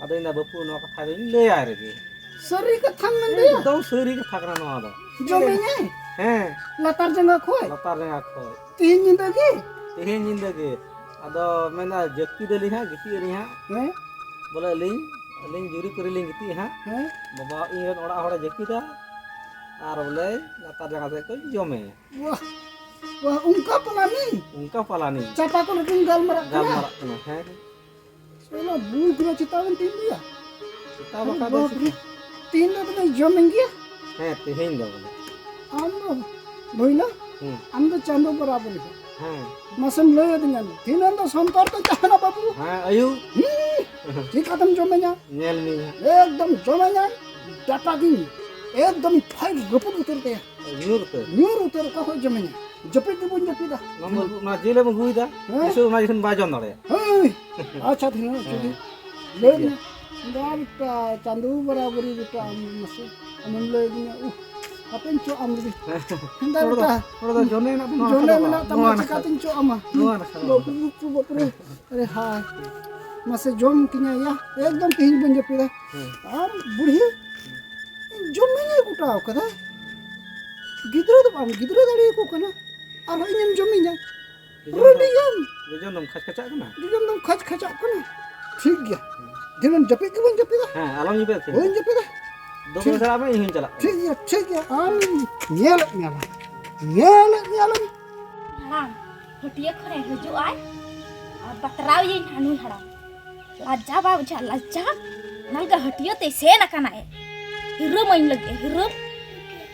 ᱟᱫᱚᱧ ᱢᱮᱱᱫᱟ, ᱵᱟᱹᱯᱩ, ᱱᱚᱣᱟ ᱠᱟᱛᱷᱟ ᱫᱚᱧ ᱞᱟᱹᱭᱟᱭ ᱨᱮᱜᱮ᱾ ᱥᱟᱹᱨᱤ ᱠᱟᱛᱷᱟᱢ ᱢᱮᱱᱫᱟ? ᱮᱠᱫᱚᱢ ᱥᱟᱹᱨᱤ ᱠᱟᱛᱷᱟ ᱠᱟᱱᱟ ᱱᱚᱣᱟ ᱫᱚ᱾ ᱡᱚᱢᱮᱧᱟᱭ? ᱦᱮᱸ᱾ ᱞᱟᱛᱟᱨ ᱡᱟᱸᱜᱟ ᱠᱷᱚᱡ? ᱞᱟᱛᱟᱨ ᱡᱟᱸᱜᱟ ᱠᱷᱚᱡ᱾ ᱛᱤᱦᱤᱧ ᱧᱤᱫᱟᱹ ᱜᱮ? ᱛᱮᱦᱮᱧ ᱧᱤᱫᱟᱹ ᱜᱮ᱾ ᱟᱫᱚ ᱢᱮᱱᱫᱟ, ᱡᱟᱹᱯᱤᱫ ᱟᱹᱞᱤᱧ ᱦᱟᱸᱜ, ᱜᱤᱛᱤᱡ ᱟᱹᱞᱤᱧ ᱦᱟᱸᱜ᱾ ᱦᱮᱸ? ᱵᱚᱞᱮ ᱟᱹᱞᱤᱧ, ᱟᱹᱞᱤᱧ ᱡᱩᱨᱤ ᱯᱟᱹᱨᱤ ᱞᱤᱧ ᱜᱤᱛᱤᱡ ᱦᱟᱸᱜ᱾ ᱦᱮᱸ? ᱵᱟᱵᱟ, ᱤᱧ ᱨᱮᱱ ᱚᱲᱟᱜ ᱦᱚᱲᱮ ᱡᱟᱹᱯᱤᱫᱟ᱾ ᱟᱨ ᱵᱚᱞᱮ ᱞᱟᱛᱟᱨ ᱡᱟᱸᱜᱟ ᱥᱮᱫ ᱠᱷᱚᱡ ᱡᱚᱢᱮ᱾ ᱣᱟᱦ, ᱣᱟᱦ, ᱚᱱᱠᱟ ᱯᱞᱟᱱᱤᱝ? ᱚᱱᱠᱟ ᱯᱞᱟᱱᱤᱝ᱾ ᱪᱟᱯᱟ ᱠᱚ ᱞᱟᱹᱴᱩᱢ ᱜᱟᱞᱢᱟᱨᱟᱜ ᱠᱟᱱᱟ? ᱜᱟᱞᱢᱟᱨᱟᱜ ᱠᱟᱱᱟ, ᱦᱮᱸ᱾ ᱚᱱᱟ ᱵᱩᱞ ᱠᱚᱫᱚ ᱪᱮᱛᱟᱱ ᱨᱮᱢ ᱛᱤᱸᱜᱩᱭᱟ? ᱥᱮᱛᱟᱜ ᱟᱨᱮ ᱵᱟᱠᱷᱟᱡ ᱫᱚ ᱵᱟᱯ ᱨᱮ, ᱪᱮᱫ? ᱛᱤᱦᱤᱧ ᱫᱚ ᱛᱚᱵᱮ ᱡᱚᱢᱮᱧ ᱜᱮᱭᱟ? ᱦᱮᱸ, ᱛᱮᱦᱮᱧ ᱫᱚ ᱵᱚᱞᱮ᱾ ᱟᱢ ᱫᱚ ᱵᱷᱟᱹᱭᱞᱟᱹ, ᱦᱩᱸ᱾ ᱟᱢ ᱫᱚ ᱪᱟᱸᱫᱚ ᱵᱚᱨᱟᱵᱚᱨ ᱜᱮ᱾ ᱦᱮᱸ᱾ ᱢᱟᱥᱮᱢ ᱞᱟᱹᱭ ᱟᱹᱫᱤᱧᱟ, ᱛᱤᱱᱟᱹᱜ ᱫᱚ ᱥᱚᱱᱛᱚᱨ ᱫᱚ ᱛᱟᱦᱮᱱᱟ ᱵᱟᱹᱵᱩ? ᱦᱮᱸ, ᱟᱭᱩ᱾ ᱦᱩᱸ, ᱪᱤᱠᱟᱛᱮᱢ ᱡᱚᱢᱮᱧᱟ? ᱧᱮᱞ ᱢᱮᱭᱟ᱾ ᱮᱠᱫᱚᱢ ᱡᱚᱢᱮᱧᱟ, ᱰᱟᱴᱟ ᱜᱤᱧ ᱮᱠᱫᱚᱢ ᱯᱷᱟᱭᱤᱞ ᱨᱟᱹᱯᱩᱫ ᱩᱛᱟᱹᱨ ᱛᱟᱭᱟ᱾ ᱧᱩᱨ ᱩᱛᱟᱹᱨ? ᱧᱩᱨ ᱩᱛᱟᱹᱨ, ᱚᱠᱟ ᱠᱷᱚᱡ ᱡᱚᱢᱮᱧᱟ? ᱡᱟᱹᱯᱤᱫ ᱜᱮ ᱵᱟᱹᱧ ᱡᱟᱹᱯᱤᱫᱟ᱾ ᱚᱱᱟ ᱢᱟ, ᱚᱱᱟ ᱡᱤᱞ ᱮᱢ ᱟᱹᱜᱩᱭᱮᱫᱟ, ᱦᱮᱸ? ᱱᱤᱥᱪᱚᱭ ᱚᱱᱟ ᱡᱤᱞ ᱵᱟᱭ ᱡᱚᱢ ᱫᱟᱲᱮᱭᱟᱜᱼᱟ᱾ ᱦᱳᱭ᱾ ᱟᱪᱪᱷᱟ, ᱛᱟᱦᱞᱮ ᱦᱮᱸ᱾ ᱴᱷᱤᱠ ᱜᱮᱭᱟ᱾ ᱞᱟᱹᱭ ᱢᱮ᱾ ᱫᱟ ᱵᱮᱴᱟ, ᱪᱟᱸᱫᱚ ᱵᱚᱨᱟᱵᱚᱨᱤ ᱵᱮᱴᱟ, ᱟᱢ ᱢᱟᱥᱮ ᱟᱢᱮᱢ ᱞᱟᱹᱭ ᱟᱹᱫᱤᱧᱟ᱾ ᱩᱦ, ᱦᱟᱯᱮᱧ ᱪᱚ ᱟᱢ ᱞᱟᱹᱜᱤᱫ᱾ ᱦᱮᱸᱫᱟ ᱱᱚᱰᱮ ᱫᱚ, ᱵᱮᱴᱟ᱾ ᱱᱚᱰᱮ ᱫᱚ ᱡᱚᱱᱮ ᱢᱮᱱᱟᱜ ᱛᱟᱢᱟ, ᱡᱚᱱᱮ ᱱᱚᱣᱟ ᱢᱮᱱᱟᱜ ᱛᱟᱢᱟ, ᱱᱚᱣᱟ ᱱᱟᱠᱷᱟ ᱪᱤᱠᱟᱛᱤᱧ ᱪᱚ ᱟᱢᱟ? ᱱᱚᱣᱟ ᱱᱟᱠᱷᱟ᱾ ᱵᱟᱯᱨᱮ, ᱵᱟᱯᱨᱮ, ᱵᱟᱯᱨᱮ᱾ ᱟᱨᱮ ᱦᱟᱭ᱾ ᱢᱟᱥᱮ ᱡᱚᱢ ᱠᱤᱧᱟ ᱭᱟ᱾ ᱮᱠᱫᱚᱢ ᱛᱮᱦᱮᱧ ᱵᱟᱹᱧ ᱡᱟᱹᱯᱤᱫᱟ᱾ ᱦᱮᱸ᱾ ᱟᱨ ᱵᱩᱲᱦᱤ, ᱡᱚᱢᱤᱧ ᱜᱚᱴᱟᱣ ᱠᱟᱫᱟ᱾ ᱜᱤᱫᱽᱨᱟᱹ ᱫᱚ ᱵᱟᱢ ᱜᱤᱫᱽᱨᱟᱹ ᱫᱟᱲᱮᱭᱟᱠᱚ ᱠᱟᱱᱟ᱾ ᱟᱨᱦᱚᱸ ᱤᱧᱮᱢ ᱡᱚᱢᱤᱧᱟ᱾ ᱡᱚᱡᱚᱢ ᱫᱚ, ᱨᱩᱰᱤᱭᱟᱢ᱾ ᱡᱚᱡᱚᱢ ᱫᱚᱢ ᱠᱷᱟᱪ ᱠᱷᱟᱪᱟᱜ ᱠᱟᱱᱟ? ᱡᱚᱡᱚᱢ ᱫᱚᱢ ᱠᱷᱟᱪ ᱠᱷᱟᱪᱟᱜ ᱠᱟᱱᱟ᱾ ᱴᱷᱤᱠ ᱜᱮᱭᱟ᱾ ᱫᱤᱱᱟᱹᱢ ᱡᱟᱹᱯᱤᱫ ᱜᱮ ᱵᱟᱹᱧ ᱡᱟᱹᱯᱤᱫᱟ᱾ ᱦᱮᱸ, ᱟᱞᱚᱢ ᱧᱤᱫᱟᱹ ᱛᱮ᱾ ᱵᱟᱹᱧ ᱡᱟᱹᱯᱤᱫᱟ᱾ ᱫᱩ ᱴᱷᱤᱠ᱾ ᱵᱟᱡᱮ ᱪᱟᱞᱟᱜ ᱢᱮ, ᱤᱧ ᱦᱚᱸᱧ ᱪᱟᱞᱟᱜ ᱠᱟᱱᱟ᱾ ᱴᱷᱤᱠ ᱜᱮᱭᱟ, ᱴᱷᱤᱠ ᱜᱮᱭᱟ᱾ ᱟᱢ ᱧᱮᱞᱮᱫ ᱢᱮᱭᱟ ᱞᱟᱝ᱾ ᱧᱮᱞᱮᱫ ᱢᱮᱭᱟ ᱞᱟᱝ᱾ ᱦᱟᱲᱟᱢ, ᱦᱟᱹᱴᱤᱭᱟᱹ ᱠᱷᱚᱱᱮ ᱦᱤᱡᱩᱜ ᱟᱭ, ᱟᱨ ᱵᱟᱛᱨᱟᱣ ᱤᱭᱟᱹᱧ ᱦᱟᱹᱱᱩᱭ ᱦᱟᱲᱟᱢ᱾ ᱞᱟᱡᱟ ᱵᱟᱭ ᱵᱩᱡᱷᱟᱹᱜᱼᱟ, ᱞᱟᱡᱟ? ᱚᱱᱟ ᱞᱟᱹᱜᱤᱫ ᱦᱟᱹᱴᱤᱭᱟᱹ ᱛᱮ ᱥᱮᱱ ᱟᱠᱟᱱᱟᱭ᱾ ᱦᱤᱨᱟᱹᱢᱟᱹᱧ ᱞᱟᱹᱜᱤᱫ, ᱦᱤᱨᱟᱹᱢ᱾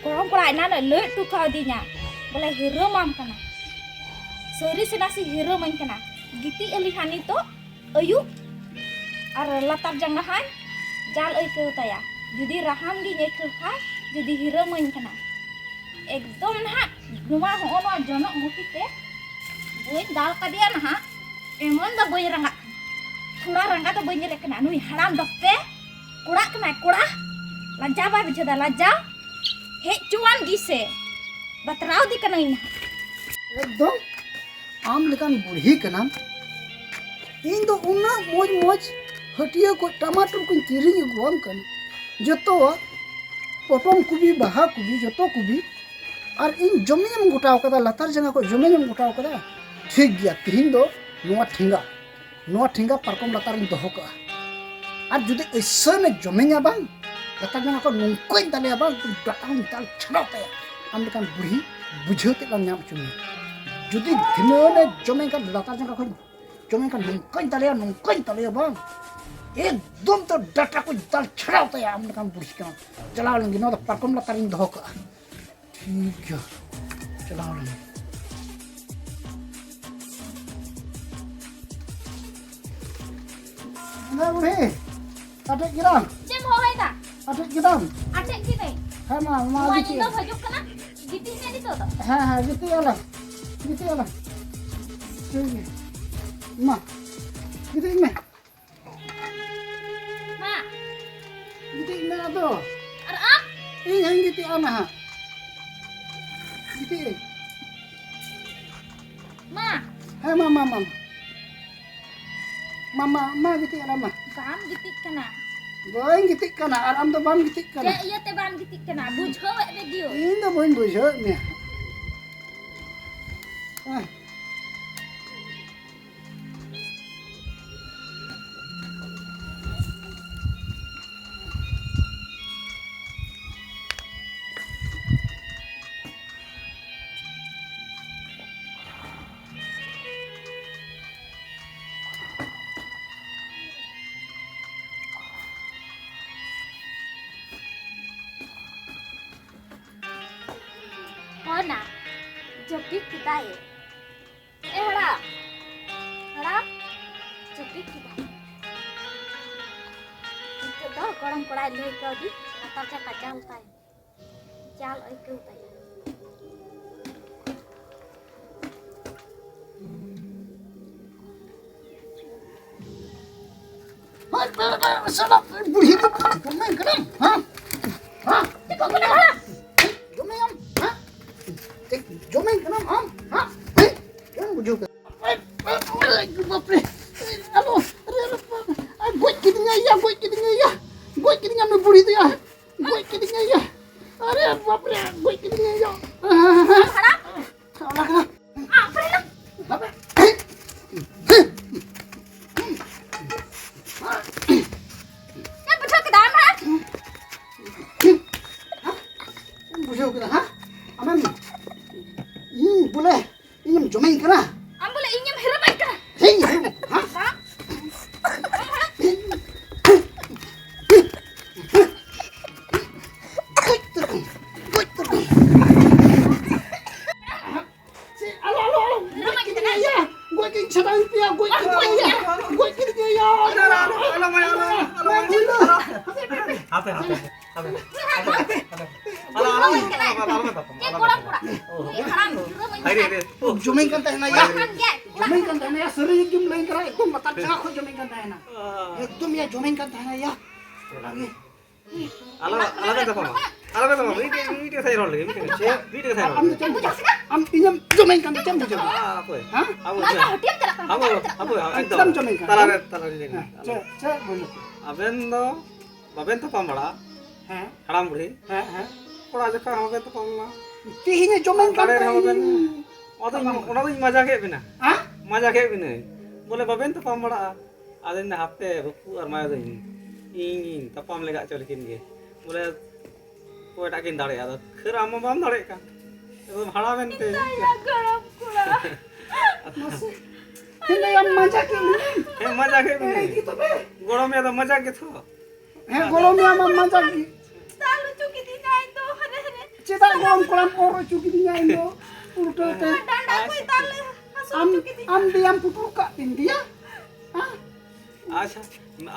ᱜᱚᱲᱚᱢ ᱠᱚᱲᱟ ᱮᱱᱟᱱ ᱮ ᱞᱟᱹᱭ ᱦᱚᱴᱚ ᱠᱟᱣᱫᱤᱧᱟ, ᱵᱚᱞᱮ ᱦᱤᱨᱟᱹᱢᱟᱢ ᱠᱟᱱᱟ᱾ ᱥᱟᱹᱨᱤ ᱥᱮ ᱱᱟᱥᱮ ᱦᱤᱨᱟᱹᱢᱟᱹᱧ ᱠᱟᱱᱟ᱾ ᱜᱤᱛᱤᱡ ᱟᱹᱞᱤᱧ ᱦᱟᱸᱜ ᱱᱤᱛᱚᱜ ᱟᱹᱭᱩᱵ, ᱟᱨ ᱞᱟᱛᱟᱨ ᱡᱟᱸᱜᱟ ᱦᱟᱸᱜ ᱡᱟᱞ ᱟᱹᱭᱠᱟᱹᱣ ᱛᱟᱭᱟ᱾ ᱡᱩᱫᱤ ᱨᱟᱦᱟᱢ ᱜᱤᱧ ᱟᱹᱭᱠᱟᱹᱣ ᱠᱷᱟᱱ, ᱡᱩᱫᱤ ᱦᱤᱨᱟᱹᱢᱟᱹᱧ ᱠᱟᱱᱟ᱾ ᱮᱠᱫᱚᱢ ᱱᱟᱦᱟᱜ ᱱᱚᱣᱟ, ᱦᱚᱸᱜᱼᱚ ᱱᱚᱣᱟ ᱡᱚᱱᱚᱜ ᱜᱩᱴᱤ ᱛᱮ ᱵᱟᱹᱧ ᱫᱟᱞ ᱠᱟᱫᱮᱭᱟ ᱱᱟᱦᱟᱜ᱾ ᱮᱢᱚᱱ ᱫᱚ ᱵᱟᱹᱧ ᱨᱟᱸᱜᱟᱜ ᱠᱟᱱᱟ, ᱛᱷᱚᱲᱟ ᱨᱟᱸᱜᱟ ᱫᱚ ᱵᱟᱹᱧ ᱧᱮᱞᱮᱫ ᱠᱟᱱᱟ᱾ ᱱᱩᱭ ᱦᱟᱲᱟᱢ ᱰᱚᱠᱛᱮ ᱠᱚᱲᱟᱜ ᱠᱟᱱᱟᱭ, ᱠᱚᱲᱟ᱾ ᱞᱟᱡᱟᱣ ᱵᱟᱭ ᱵᱩᱡᱷᱟᱹᱣ ᱫᱟ, ᱞᱟᱡᱟᱣ᱾ ᱦᱮᱡ ᱪᱚᱣᱟᱱ ᱜᱮ ᱥᱮ, ᱵᱟᱛᱨᱟᱣ ᱫᱮ ᱠᱟᱹᱱᱟᱹᱧ ᱱᱟᱦᱟᱜ᱾ ᱮᱠᱫᱚᱢ ᱟᱢ ᱞᱮᱠᱟᱱ ᱵᱩᱲᱦᱤ ᱠᱟᱱᱟᱢ᱾ ᱤᱧ ᱫᱚ ᱩᱱᱟᱹᱜ ᱢᱚᱡᱽ ᱢᱚᱡᱽ ᱦᱟᱹᱴᱤᱭᱟᱹ ᱠᱷᱚᱱ ᱴᱟᱢᱟᱴᱩᱨ ᱠᱚᱧ ᱠᱤᱨᱤᱧ ᱟᱹᱜᱩᱣᱟᱢ ᱠᱟᱱᱟ, ᱡᱚᱛᱚᱣᱟᱜ, ᱯᱚᱴᱚᱢ ᱠᱚᱵᱤ, ᱵᱟᱦᱟ ᱠᱚᱵᱤ, ᱡᱚᱛᱚ ᱠᱚᱵᱤ, ᱟᱨ ᱤᱧ ᱡᱚᱢᱤᱧ ᱮᱢ ᱜᱚᱴᱟᱣ ᱠᱟᱫᱟ, ᱞᱟᱛᱟᱨ ᱡᱟᱸᱜᱟ ᱠᱷᱚᱱ ᱡᱚᱢᱤᱧ ᱮᱢ ᱜᱚᱴᱟᱣ ᱠᱟᱫᱟ᱾ ᱴᱷᱤᱠ ᱜᱮᱭᱟ, ᱛᱤᱦᱤᱧ ᱫᱚ ᱱᱚᱣᱟ ᱴᱷᱮᱸᱜᱟ, ᱱᱚᱣᱟ ᱴᱷᱮᱸᱜᱟ ᱯᱟᱨᱠᱚᱢ ᱞᱟᱛᱟᱨ ᱨᱤᱧ ᱫᱚᱦᱚ ᱠᱟᱜᱼᱟ᱾ ᱟᱨ ᱡᱩᱫᱤ ᱟᱹᱭᱥᱟᱹᱱᱮ ᱡᱚᱢᱮᱧᱟ ᱵᱟᱝ, ᱞᱟᱛᱟᱨ ᱡᱟᱸᱜᱟ ᱠᱷᱚᱱ ᱱᱚᱝᱠᱟᱧ ᱫᱟᱞᱮᱭᱟ ᱵᱟᱝ, ᱰᱟᱴᱟ ᱦᱚᱸᱧ ᱫᱟᱞ ᱪᱷᱟᱰᱟᱣ ᱛᱟᱭᱟ᱾ ᱟᱢ ᱞᱮᱠᱟᱱ ᱵᱩᱲᱦᱤ ᱵᱩᱡᱷᱟᱹᱣ ᱛᱮ ᱵᱟᱢ ᱧᱟᱢ ᱦᱚᱪᱚ ᱢᱮᱭᱟ᱾ ᱡᱩᱫᱤ ᱫᱷᱤᱱᱟᱹᱱᱮ ᱡᱚᱢᱮᱧ ᱠᱷᱟᱱ, ᱞᱟᱛᱟᱨ ᱡᱟᱸᱜᱟ ᱠᱷᱚᱱ ᱡᱚᱢᱮᱧ ᱠᱷᱟᱱ ᱱᱚᱝᱠᱟᱧ ᱫᱟᱞᱮᱭᱟ, ᱱᱚᱝᱠᱟᱧ ᱫᱟᱞᱮᱭᱟ ᱵᱟᱝ, ᱮᱠᱫᱚᱢ ᱛᱚ ᱰᱟᱴᱟ ᱠᱚᱧ ᱫᱟᱞ ᱪᱷᱟᱰᱟᱣ ᱛᱟᱭᱟ᱾ ᱟᱢ ᱞᱮᱠᱟᱱ ᱵᱩᱲᱦᱤ ᱠᱟᱱᱟ᱾ ᱪᱟᱞᱟᱣ ᱞᱮᱱ ᱜᱮ, ᱱᱚᱣᱟ ᱫᱚ ᱯᱟᱨᱠᱚᱢ ᱞᱟᱛᱟᱨ ᱨᱤᱧ ᱫᱚᱦᱚ ᱠᱟᱜᱼᱟ᱾ ᱴᱷᱤᱠ ᱜᱮᱭᱟ, ᱪᱟᱞᱟᱣ ᱞᱮᱱ᱾ ᱮ ᱵᱩᱲᱦᱤ, ᱟᱴᱮᱫ ᱠᱮᱫᱟᱢ? ᱪᱮᱫ ᱮᱢ ᱦᱚᱦᱚᱭᱮᱫᱟ? ᱟᱴᱮᱫ ᱠᱮᱫᱟᱢ? ᱟᱴᱮᱫ ᱠᱤᱫᱟᱹᱧ᱾ ᱦᱮᱸ ᱢᱟ, ᱢᱟ, ᱱᱚᱣᱟ ᱜᱤᱛᱤᱡ ᱧᱤᱫᱟᱹ ᱟᱞᱮ᱾ ᱦᱤᱡᱩᱜ ᱠᱟᱱᱟ, ᱜᱤᱛᱤᱡ ᱢᱮ ᱱᱤᱛᱚᱜ ᱫᱚ᱾ ᱦᱮᱸ, ᱦᱮᱸ, ᱜᱤᱛᱤᱡ ᱟᱞᱮ, ᱜᱤᱛᱤᱡ ᱟᱞᱮ᱾ ᱴᱷᱤᱠ ᱜᱮᱭᱟ, ᱢᱟ, ᱜᱤᱛᱤᱡ ᱢᱮ᱾ ᱢᱟ᱾ ᱜᱤᱛᱤᱡ ᱢᱮ ᱟᱫᱚ᱾ ᱟᱨ ᱟᱢ? ᱤᱧ ᱦᱚᱸᱧ ᱜᱤᱛᱤᱡᱼᱟ ᱱᱟᱦᱟᱜ᱾ ᱜᱤᱛᱤᱡ ᱟᱹᱧ᱾ ᱢᱟ᱾ ᱦᱮᱸ, ᱢᱟ, ᱢᱟ, ᱢᱟ, ᱢᱟ᱾ ᱢᱟ, ᱢᱟ, ᱢᱟ, ᱜᱤᱛᱤᱡ ᱟᱞᱟᱝ ᱢᱟ᱾ ᱵᱟᱢ ᱜᱤᱛᱤᱡ ᱠᱟᱱᱟ᱾ ᱵᱟᱹᱧ ᱜᱤᱛᱤᱡ ᱠᱟᱱᱟ, ᱟᱨ ᱟᱢ ᱫᱚ ᱵᱟᱢ ᱜᱤᱛᱤᱡ ᱠᱟᱱᱟ᱾ ᱪᱮᱫ ᱤᱭᱟᱹᱛᱮ ᱵᱟᱢ ᱜᱤᱛᱤᱡ ᱠᱟᱱᱟ? ᱵᱩᱡᱷᱟᱹᱣᱮᱫ ᱢᱮ ᱜᱤᱭᱟᱹᱧ᱾ ᱤᱧ ᱫᱚ ᱵᱟᱹᱧ ᱵᱩᱡᱷᱟᱹᱣᱮᱫ ᱢᱮᱭᱟ᱾ ᱦᱮᱸ᱾ ᱦᱚᱱᱟ, ᱡᱟᱹᱯᱤᱫ ᱠᱮᱫᱟᱭ᱾ ᱮ ᱦᱟᱲᱟᱢ, ᱦᱟᱲᱟᱢ, ᱡᱟᱹᱯᱤᱫ ᱠᱮᱫᱟᱭ᱾ ᱱᱤᱛᱚᱜ ᱫᱚ ᱜᱚᱲᱚᱢ ᱠᱚᱲᱟᱭ ᱞᱟᱹᱭ ᱠᱟᱣᱫᱤᱧ, ᱞᱟᱛᱟᱨ ᱨᱮ ᱠᱟᱡᱟᱞ ᱛᱟᱭ, ᱡᱟᱞ ᱟᱹᱭᱠᱟᱹᱣ ᱛᱟᱭᱟ᱾ ᱥᱟᱞᱟ ᱵᱩᱲᱦᱤ ᱫᱚ ᱡᱚᱢᱮᱧ ᱠᱟᱱᱟᱢ, ᱦᱮᱸ? ᱦᱮᱸ? ᱡᱚᱢᱮᱧ ᱠᱟᱱᱟᱢ, ᱦᱮᱸ? ᱡᱚᱢᱮᱧ ᱠᱟᱱᱟᱢ ᱟᱢ, ᱦᱮᱸ? ᱪᱮᱫ ᱵᱩᱡᱷᱟᱹᱣ ᱠᱮᱫᱟ? ᱵᱟᱯᱨᱮ, ᱟᱞᱚ, ᱟᱨᱮ, ᱟᱞᱚ, ᱟᱨ ᱜᱚᱡ ᱠᱤᱫᱤᱧᱟ ᱭᱟ, ᱜᱚᱡ ᱠᱤᱫᱤᱧᱟ ᱭᱟ, ᱜᱚᱡ ᱠᱤᱫᱤᱧᱟ ᱢᱮ ᱵᱩᱲᱦᱤ ᱫᱚ ᱭᱟ, ᱜᱚᱡ ᱠᱤᱫᱤᱧᱟ ᱭᱟ, ᱟᱨᱮ ᱵᱟᱯᱨᱮ, ᱜᱚᱡ ᱠᱤᱫᱤᱧᱟ ᱭᱟ᱾ ᱦᱟᱲᱟᱢ᱾ ᱚᱱᱟ ᱠᱟᱱᱟ᱾ ᱟᱯᱨᱮ᱾ ᱵᱟᱯᱨᱮ᱾ ᱪᱮᱫ ᱵᱩᱡᱷᱟᱹᱣ ᱠᱮᱫᱟᱢ, ᱦᱮᱸ? ᱪᱮᱫ ᱮᱢ ᱵᱩᱡᱷᱟᱹᱣ ᱠᱮᱫᱟ, ᱦᱮᱸ? ᱟᱢᱮᱢ, ᱤᱧ ᱵᱚᱞᱮ, ᱤᱧᱮᱢ ᱡᱚᱢᱮᱧ ᱠᱟᱱᱟ? ᱟᱢ ᱵᱚᱞᱮ ᱤᱧᱮᱢ ᱦᱮᱨᱚᱢᱟᱹᱧ ᱠᱟᱱᱟ? ᱦᱮᱸ, ᱦᱮᱸ, ᱦᱮᱸ? ᱦᱮᱸ? ᱜᱚᱡ ᱩᱛᱟᱹᱨ ᱠᱚᱢ, ᱜᱚᱡ ᱩᱛᱟᱹᱨ ᱠᱚᱢ᱾ ᱪᱮᱫ? ᱟᱞᱚ, ᱟᱞᱚ, ᱟᱞᱚ, ᱜᱚᱡ ᱠᱤᱫᱤᱧᱟ ᱭᱟ, ᱜᱚᱡ ᱠᱤᱫᱤᱧ ᱪᱷᱟᱰᱟᱣᱤᱧ ᱯᱮᱭᱟ, ᱜᱚᱡ ᱠᱤᱫᱤᱧᱟ ᱭᱟ, ᱜᱚᱡ ᱠᱤᱫᱤᱧᱟ ᱭᱟ᱾ ᱟᱞᱚ, ᱟᱞᱚ, ᱟᱞᱚ, ᱟᱞᱚ, ᱟᱞᱚ, ᱟᱞᱚ, ᱟᱞᱚ, ᱟᱞᱚ, ᱦᱟᱯᱮ, ᱦᱟᱯᱮ, ᱦᱟᱯᱮ, ᱦᱟᱯᱮ, ᱦᱟᱯᱮ, ᱦᱟᱯᱮ, ᱦᱟᱯᱮ, ᱟᱞᱚ, ᱟᱞᱚ, ᱟᱞᱚ, ᱟᱞᱚ, ᱟᱞᱚ, ᱪᱮᱫ ᱜᱚᱲᱚᱢ ᱠᱚᱲᱟ? ᱱᱩᱭ ᱦᱟᱲᱟᱢ ᱜᱤᱫᱽᱨᱟᱹ ᱢᱟᱹᱧ ᱦᱟᱭ ᱨᱮ, ᱦᱟᱛᱟᱣ ᱨᱮ᱾ ᱡᱚᱢᱮᱧ ᱠᱟᱱ ᱛᱟᱦᱮᱱᱟ ᱭᱟ, ᱚᱲᱟᱜ ᱠᱷᱟᱱ ᱜᱮ᱾ ᱡᱚᱢᱮᱧ ᱠᱟᱱ ᱛᱟᱦᱮᱱᱟ ᱭᱟ, ᱥᱟᱹᱨᱤ ᱜᱮᱢ ᱞᱟᱹᱭ ᱠᱟᱱᱟ, ᱮᱠᱫᱚᱢ ᱞᱟᱛᱟᱨ ᱡᱟᱸᱜᱟ ᱠᱷᱚᱱ ᱡᱚᱢᱮᱧ ᱠᱟᱱ ᱛᱟᱦᱮᱱᱟ᱾ ᱮᱠᱫᱚᱢ ᱭᱟ, ᱡᱚᱢᱮᱧ ᱠᱟᱱ ᱛᱟᱦᱮᱱᱟ ᱭᱟ᱾ ᱚᱱᱟᱜᱮ᱾ ᱟᱞᱚ, ᱟᱞᱚᱵᱮᱱ ᱛᱟᱯᱟᱢᱟ᱾ ᱟᱞᱚᱵᱮᱱ ᱛᱟᱯᱟᱢᱟ᱾ ᱢᱤᱫᱴᱮᱡ, ᱢᱤᱫᱴᱮᱡ ᱠᱟᱛᱷᱟᱧ ᱨᱚᱲ ᱞᱮᱜᱮ, ᱢᱤᱫᱴᱮᱡ ᱠᱟᱛᱷᱟ᱾ ᱪᱮᱫ? ᱢᱤᱫᱴᱮᱡ ᱠᱟᱛᱷᱟᱧ ᱨᱚᱲ ᱟᱢ ᱫᱚ ᱞᱮᱜᱮ᱾ ᱪᱮᱫ ᱮᱢ ᱵᱩᱡᱷᱟᱹᱣ ᱠᱮᱫᱟ? ᱟᱢ ᱤᱧᱮᱢ ᱡᱚᱢᱮᱧ ᱠᱟᱱ ᱫᱚ ᱪᱮᱫ ᱮᱢ ᱵᱩᱡᱷᱟᱹᱣ ᱠᱮᱫᱟ? ᱟᱯᱚᱭ, ᱦᱮᱸ? ᱟᱯᱚᱭ, ᱟᱯᱚᱭ, ᱟᱯᱚᱭ, ᱟᱯᱚᱭ, ᱟᱯᱚᱭ, ᱟᱯᱚᱭ, ᱟᱯᱚᱭ, ᱟᱯᱚᱭ, ᱪᱮᱫᱟᱜ ᱮᱢ ᱡᱚᱢᱮᱧ ᱠᱟᱱᱟ? ᱛᱟᱞᱟᱨᱮ, ᱛᱟᱞᱟᱨᱮ ᱞᱟᱹᱭ ᱢᱮ᱾ ᱦᱮᱸ, ᱪᱮᱫ, ᱪᱮᱫ ᱵᱩᱡᱷᱟᱹᱣ? ᱟᱵᱮᱱ ᱫᱚ ᱵᱟᱵᱮᱱ ᱛᱟᱯᱟᱢ ᱵᱟᱲᱟᱜᱼᱟ᱾ ᱦᱮᱸ᱾ ᱦᱟᱲᱟᱢ ᱵᱩᱲᱦᱤ᱾ ᱦᱮᱸ, ᱦᱮᱸ᱾ ᱠᱚᱲᱟ ᱡᱚᱠᱷᱚᱱ ᱦᱚᱸ ᱵᱟᱵᱮᱱ ᱛᱟᱯᱟᱢ ᱞᱮᱱᱟ᱾ ᱛᱮᱦᱮᱧᱮ ᱡᱚᱢᱮᱧ ᱠᱟᱱ ᱫᱟᱲᱮ ᱨᱮᱦᱚᱸ ᱛᱟᱦᱮᱸ ᱵᱟᱵᱮᱱ, ᱤᱧ ᱚᱱᱟ ᱫᱚᱧ, ᱛᱟᱯᱟᱢ ᱚᱱᱟ ᱫᱚᱧ ᱢᱟᱡᱟ ᱠᱮᱫ ᱵᱮᱱᱟ᱾ ᱦᱮᱸ? ᱢᱟᱡᱟ ᱠᱮᱫ ᱵᱮᱱᱟᱹᱧ᱾ ᱵᱚᱞᱮ ᱵᱟᱵᱮᱱ ᱛᱟᱯᱟᱢ ᱵᱟᱲᱟᱜᱼᱟ᱾ ᱟᱫᱚᱧ ᱢᱮᱱᱫᱟ, ᱦᱟᱯᱮ, ᱵᱟᱹᱯᱩ ᱟᱨ ᱢᱟᱭᱟ ᱫᱚ ᱤᱧ, ᱤᱧᱤᱧ ᱛᱟᱯᱟᱢ ᱞᱮᱜᱟ ᱦᱚᱪᱚ ᱞᱮᱠᱤᱱ ᱜᱮ᱾ ᱵᱚᱞᱮ, ᱚᱠᱚᱭᱴᱟᱜ ᱠᱤᱱ ᱫᱟᱲᱮᱭᱟᱜᱼᱟ? ᱟᱫᱚ ᱠᱷᱟᱹᱨ ᱟᱢ ᱢᱟ ᱵᱟᱢ ᱫᱟᱲᱮᱭᱟᱜ ᱠᱟᱱ᱾ ᱮᱠᱫᱚᱢ ᱦᱟᱲᱟᱢᱮᱱ ᱛᱮ᱾ ᱢᱮᱛᱟᱭᱟ, ᱜᱚᱲᱚᱢ ᱠᱚᱲᱟ᱾ ᱢᱟᱥᱮ, ᱛᱤᱱᱟᱹᱜ ᱮᱢ ᱢᱟᱡᱟ ᱠᱮᱫ ᱞᱤᱧᱟ? ᱦᱮᱸ, ᱢᱟᱡᱟ ᱠᱮᱫ ᱮᱭ, ᱢᱮᱭᱟᱹᱧ᱾ ᱠᱤ ᱛᱚᱵᱮ? ᱜᱚᱲᱚᱢᱮᱭᱟ ᱫᱚ ᱢᱟᱡᱟ ᱜᱮ ᱛᱷᱚ᱾ ᱦᱮᱸ, ᱜᱚᱲᱚᱢᱮᱭᱟ ᱢᱟ ᱢᱟᱡᱟ ᱜᱮ᱾ ᱫᱟᱞ ᱦᱚᱪᱚ ᱠᱤᱫᱤᱧᱟ ᱤᱧ ᱫᱚ, ᱦᱟᱨᱮ, ᱦᱟᱨᱮ᱾ ᱪᱮᱫᱟᱜ ᱜᱚᱲᱚᱢ ᱠᱚᱲᱟᱢ ᱚᱨ ᱦᱚᱪᱚ ᱠᱤᱫᱤᱧᱟ ᱤᱧ ᱫᱚ? ᱩᱞᱴᱟᱹ ᱛᱮ᱾ ᱰᱟᱸᱰᱟ ᱠᱚᱭ ᱫᱟᱞ ᱦᱟᱹᱥᱩ ᱟᱢ, ᱦᱚᱪᱚ ᱠᱤᱫᱤᱧᱟ᱾ ᱟᱢ ᱫᱮᱭᱟᱢ ᱯᱩᱴᱩᱨ ᱠᱟᱜ ᱛᱤᱧ ᱫᱮᱭᱟ? ᱦᱮᱸ? ᱟᱪᱪᱷᱟ,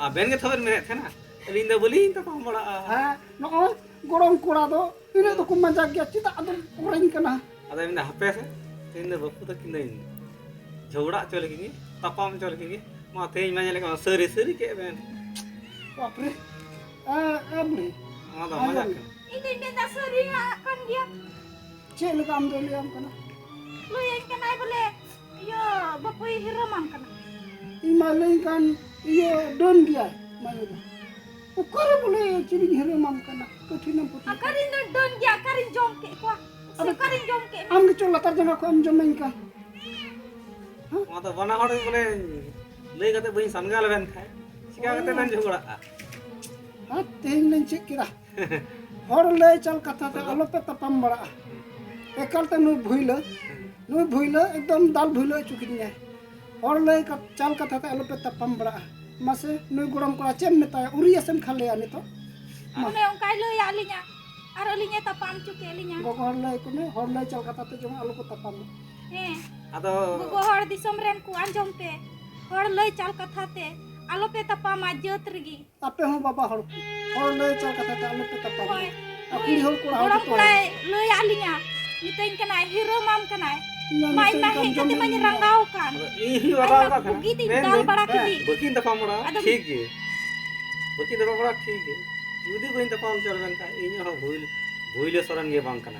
ᱟᱵᱮᱱ ᱜᱮ ᱛᱷᱚ ᱵᱮᱱ ᱢᱮᱱᱮᱫ ᱛᱟᱦᱮᱱᱟ, ᱟᱹᱞᱤᱧ ᱫᱚ ᱵᱟᱹᱞᱤᱧ ᱛᱟᱯᱟᱢ ᱵᱟᱲᱟᱜᱼᱟ᱾ ᱦᱮᱸ, ᱱᱚᱜᱼᱚᱭ ᱜᱚᱲᱚᱢ ᱠᱚᱲᱟ ᱫᱚ ᱤᱱᱟᱹᱜ ᱫᱚᱠᱚ ᱢᱟᱡᱟᱠ ᱜᱮᱭᱟ, ᱪᱮᱫᱟᱜ ᱟᱫᱚᱢ ᱚᱨᱮᱧ ᱠᱟᱱᱟ? ᱟᱫᱚ ᱢᱮᱱᱫᱟ, ᱦᱟᱯᱮ ᱥᱮ, ᱛᱮᱦᱮᱧ ᱫᱚ ᱵᱟᱹᱯᱩ ᱛᱟᱹᱠᱤᱱ ᱫᱚᱧ ᱡᱷᱚᱜᱽᱲᱟ ᱦᱚᱪᱚ ᱞᱮᱠᱤᱱ ᱜᱮ, ᱛᱟᱯᱟᱢ ᱦᱚᱪᱚ ᱞᱮᱠᱤᱱ ᱜᱮ, ᱢᱟ ᱛᱮᱦᱮᱧ ᱢᱟ ᱧᱮᱞᱮᱫ ᱠᱟᱱᱟ, ᱥᱟᱹᱨᱤ ᱥᱟᱹᱨᱤ ᱠᱮᱫ ᱵᱮᱱ᱾ ᱵᱟᱯᱨᱮ᱾ ᱮ, ᱮ ᱵᱩᱲᱦᱤ᱾ ᱱᱚᱣᱟ ᱫᱚ ᱟᱸᱡᱚᱢ ᱢᱟᱡᱟᱠ ᱢᱮ᱾ ᱠᱟᱱᱟ᱾ ᱤᱧ ᱫᱚᱧ ᱢᱮᱱᱫᱟ ᱥᱟᱹᱨᱤᱭᱟᱜ ᱠᱟᱱ ᱜᱮᱭᱟ᱾ ᱪᱮᱫ ᱞᱮᱠᱟ ᱟᱢ ᱫᱚᱭ ᱞᱟᱹᱭᱟᱢ ᱠᱟᱱᱟ? ᱞᱟᱹᱭᱟᱹᱧ ᱠᱟᱱᱟᱭ ᱵᱚᱞᱮ, ᱤᱭᱟᱹ, ᱵᱟᱯᱩᱭ ᱦᱤᱨᱟᱹᱢᱟᱢ ᱠᱟᱱᱟ᱾ ᱤᱧ ᱢᱟ ᱞᱟᱹᱭᱟᱹᱧ ᱠᱟᱱ, ᱤᱭᱟᱹ, ᱰᱟᱹᱱ ᱜᱮᱭᱟᱭ, ᱢᱟ ᱞᱟᱹᱭ ᱢᱮ᱾ ᱚᱠᱟᱨᱮ ᱵᱚᱞᱮ ᱪᱤᱞᱤᱧ ᱦᱤᱨᱟᱹᱢᱟᱢ ᱠᱟᱱᱟ? ᱠᱚᱴᱷᱤᱱᱮᱢ ᱯᱩᱛᱷᱤ᱾ ᱚᱠᱟᱨᱤᱧ ᱫᱚ ᱰᱟᱹᱱ ᱜᱮᱭᱟ, ᱚᱠᱟᱨᱤᱧ ᱡᱚᱢ ᱠᱮᱫ ᱠᱚᱣᱟ? ᱟᱫᱚ ᱚᱠᱟᱨᱤᱧ ᱡᱚᱢ ᱠᱮᱫ ᱟᱢ ᱜᱮᱪᱚ ᱞᱟᱛᱟᱨ ᱡᱟᱸᱜᱟ ᱠᱷᱚᱱ ᱮᱢ ᱡᱚᱢᱮᱧ ᱠᱟᱱ᱾ ᱦᱮᱸ? ᱱᱚᱣᱟ ᱫᱚ ᱵᱟᱱᱟ ᱦᱚᱲ ᱵᱚᱞᱮ ᱞᱟᱹᱭ ᱠᱟᱛᱮ ᱵᱟᱹᱧ ᱥᱟᱢᱜᱟ ᱞᱮᱵᱮᱱ ᱠᱷᱟᱡ, ᱪᱤᱠᱟ ᱠᱟᱛᱮ ᱵᱮᱱ ᱡᱷᱚᱜᱽᱲᱟᱜᱼᱟ? ᱟᱨ ᱛᱮᱦᱮᱧ ᱞᱤᱧ ᱪᱮᱫ ᱠᱮᱫᱟ, ᱦᱚᱲ ᱞᱟᱹᱭ ᱪᱟᱞ ᱠᱟᱛᱷᱟ ᱛᱮ ᱟᱞᱚ ᱯᱮ ᱛᱟᱯᱟᱢ ᱵᱟᱲᱟᱜᱼᱟ᱾ ᱮᱠᱟᱞ ᱛᱮ ᱱᱩᱭ ᱵᱷᱩᱭᱞᱟᱹ, ᱱᱩᱭ ᱵᱷᱩᱭᱞᱟᱹ ᱮᱠᱫᱚᱢ ᱫᱟᱞ ᱵᱷᱩᱭᱞᱟᱹ ᱦᱚᱪᱚ ᱠᱤᱫᱤᱧᱟᱭ᱾ ᱦᱚᱲ ᱞᱟᱹᱭ ᱠᱟ-, ᱪᱟᱞ ᱠᱟᱛᱷᱟ ᱛᱮ ᱟᱞᱚ ᱯᱮ ᱛᱟᱯᱟᱢ ᱵᱟᱲᱟᱜᱼᱟ᱾ ᱢᱟᱥᱮ, ᱱᱩᱭ ᱜᱚᱲᱚᱢ ᱠᱚᱲᱟ ᱪᱮᱫ ᱮᱢ ᱢᱮᱛᱟᱭᱟ? ᱩᱨᱤ ᱮᱥᱮᱢ ᱠᱷᱟᱞᱮᱭᱟ ᱱᱤᱛᱚᱜ᱾ ᱢᱟ᱾ ᱚᱱᱮ ᱚᱱᱠᱟᱭ ᱞᱟᱹᱭᱟᱫ ᱞᱤᱧᱟ, ᱟᱨ ᱟᱹᱞᱤᱧᱮ ᱛᱟᱯᱟᱢ ᱦᱚᱪᱚ ᱠᱮᱫ ᱞᱤᱧᱟ᱾ ᱜᱚᱜᱚ ᱦᱚᱲ ᱞᱟᱹᱭ ᱟᱠᱚ ᱢᱮ, ᱦᱚᱲ ᱞᱟᱹᱭ ᱪᱟᱞ ᱠᱟᱛᱷᱟ ᱛᱮ ᱡᱮᱢᱚᱱ ᱟᱞᱚ ᱠᱚ ᱛᱟᱯᱟᱢ᱾ ᱦᱮᱸ᱾ ᱟᱫᱚ ᱜᱚᱜᱚ ᱦᱚᱲ ᱫᱤᱥᱚᱢ ᱨᱮᱱ ᱠᱚ ᱟᱸᱡᱚᱢ ᱯᱮ, ᱦᱚᱲ ᱞᱟᱹᱭ ᱪᱟᱞ ᱠᱟᱛᱷᱟ ᱛᱮ ᱟᱞᱚ ᱯᱮ ᱛᱟᱯᱟᱢᱟ ᱡᱟᱹᱛ ᱨᱮᱜᱮ᱾ ᱟᱯᱮ ᱦᱚᱸ ᱵᱟᱵᱟ ᱦᱚᱲ ᱠᱚ, ᱦᱚᱲ ᱞᱟᱹᱭ ᱪᱟᱞ ᱠᱟᱛᱷᱟ ᱛᱮ ᱟᱞᱚ ᱯᱮ ᱛᱟᱯᱟᱢᱟ᱾ ᱦᱳᱭ᱾ ᱟᱨ ᱠᱩᱲᱤ ᱦᱚᱲ ᱠᱚᱲᱟ ᱦᱚᱲ ᱜᱚᱲᱚᱢ ᱡᱚᱛᱚ ᱦᱚᱲ᱾ ᱠᱚᱲᱟᱭ ᱞᱟᱹᱭᱟᱫ ᱞᱤᱧᱟ, ᱢᱤᱛᱟᱹᱧ ᱠᱟᱱᱟᱭ, ᱦᱤᱨᱳ ᱢᱟᱢ ᱠᱟᱱᱟᱭ᱾ ᱤᱧ ᱢᱟ ᱢᱟᱧ ᱢᱤᱛᱟᱹᱧ ᱢᱟ ᱠᱟᱱ ᱦᱮᱡ ᱡᱚᱢ ᱠᱟᱛᱮ ᱢᱟᱧ ᱧᱩ᱾ ᱨᱟᱸᱜᱟᱣ ᱟᱠᱟᱱ᱾ ᱟᱫᱚ ᱤᱧ ᱦᱚᱸᱧ ᱟᱭᱢᱟ ᱨᱟᱸᱜᱟᱣ ᱟᱠᱟᱱᱟ᱾ ᱵᱩᱜᱤ ᱛᱤᱧ ᱢᱮᱱ ᱫᱟᱞ ᱫᱟᱹᱧ, ᱵᱟᱲᱟ ᱦᱮᱸ, ᱠᱮᱫᱮ᱾ ᱵᱟᱹᱠᱤᱱ ᱛᱟᱯᱟᱢ ᱵᱟᱲᱟᱜᱼᱟ, ᱟᱫᱚ ᱴᱷᱤᱠ ᱜᱮ᱾ ᱵᱟᱹᱠᱤᱱ ᱛᱟᱯᱟᱢ ᱵᱟᱲᱟᱜᱼᱟ, ᱴᱷᱤᱠ ᱜᱮ᱾ ᱡᱩᱫᱤ ᱵᱟᱹᱧ ᱛᱟᱯᱟᱢ ᱦᱚᱪᱚ ᱞᱮᱱ ᱠᱷᱟᱱ, ᱤᱧ ᱦᱚᱸ ᱵᱷᱩᱭ-, ᱵᱷᱩᱭᱞᱟᱹ ᱥᱚᱨᱮᱱ ᱜᱮ ᱵᱟᱝ ᱠᱟᱱᱟ᱾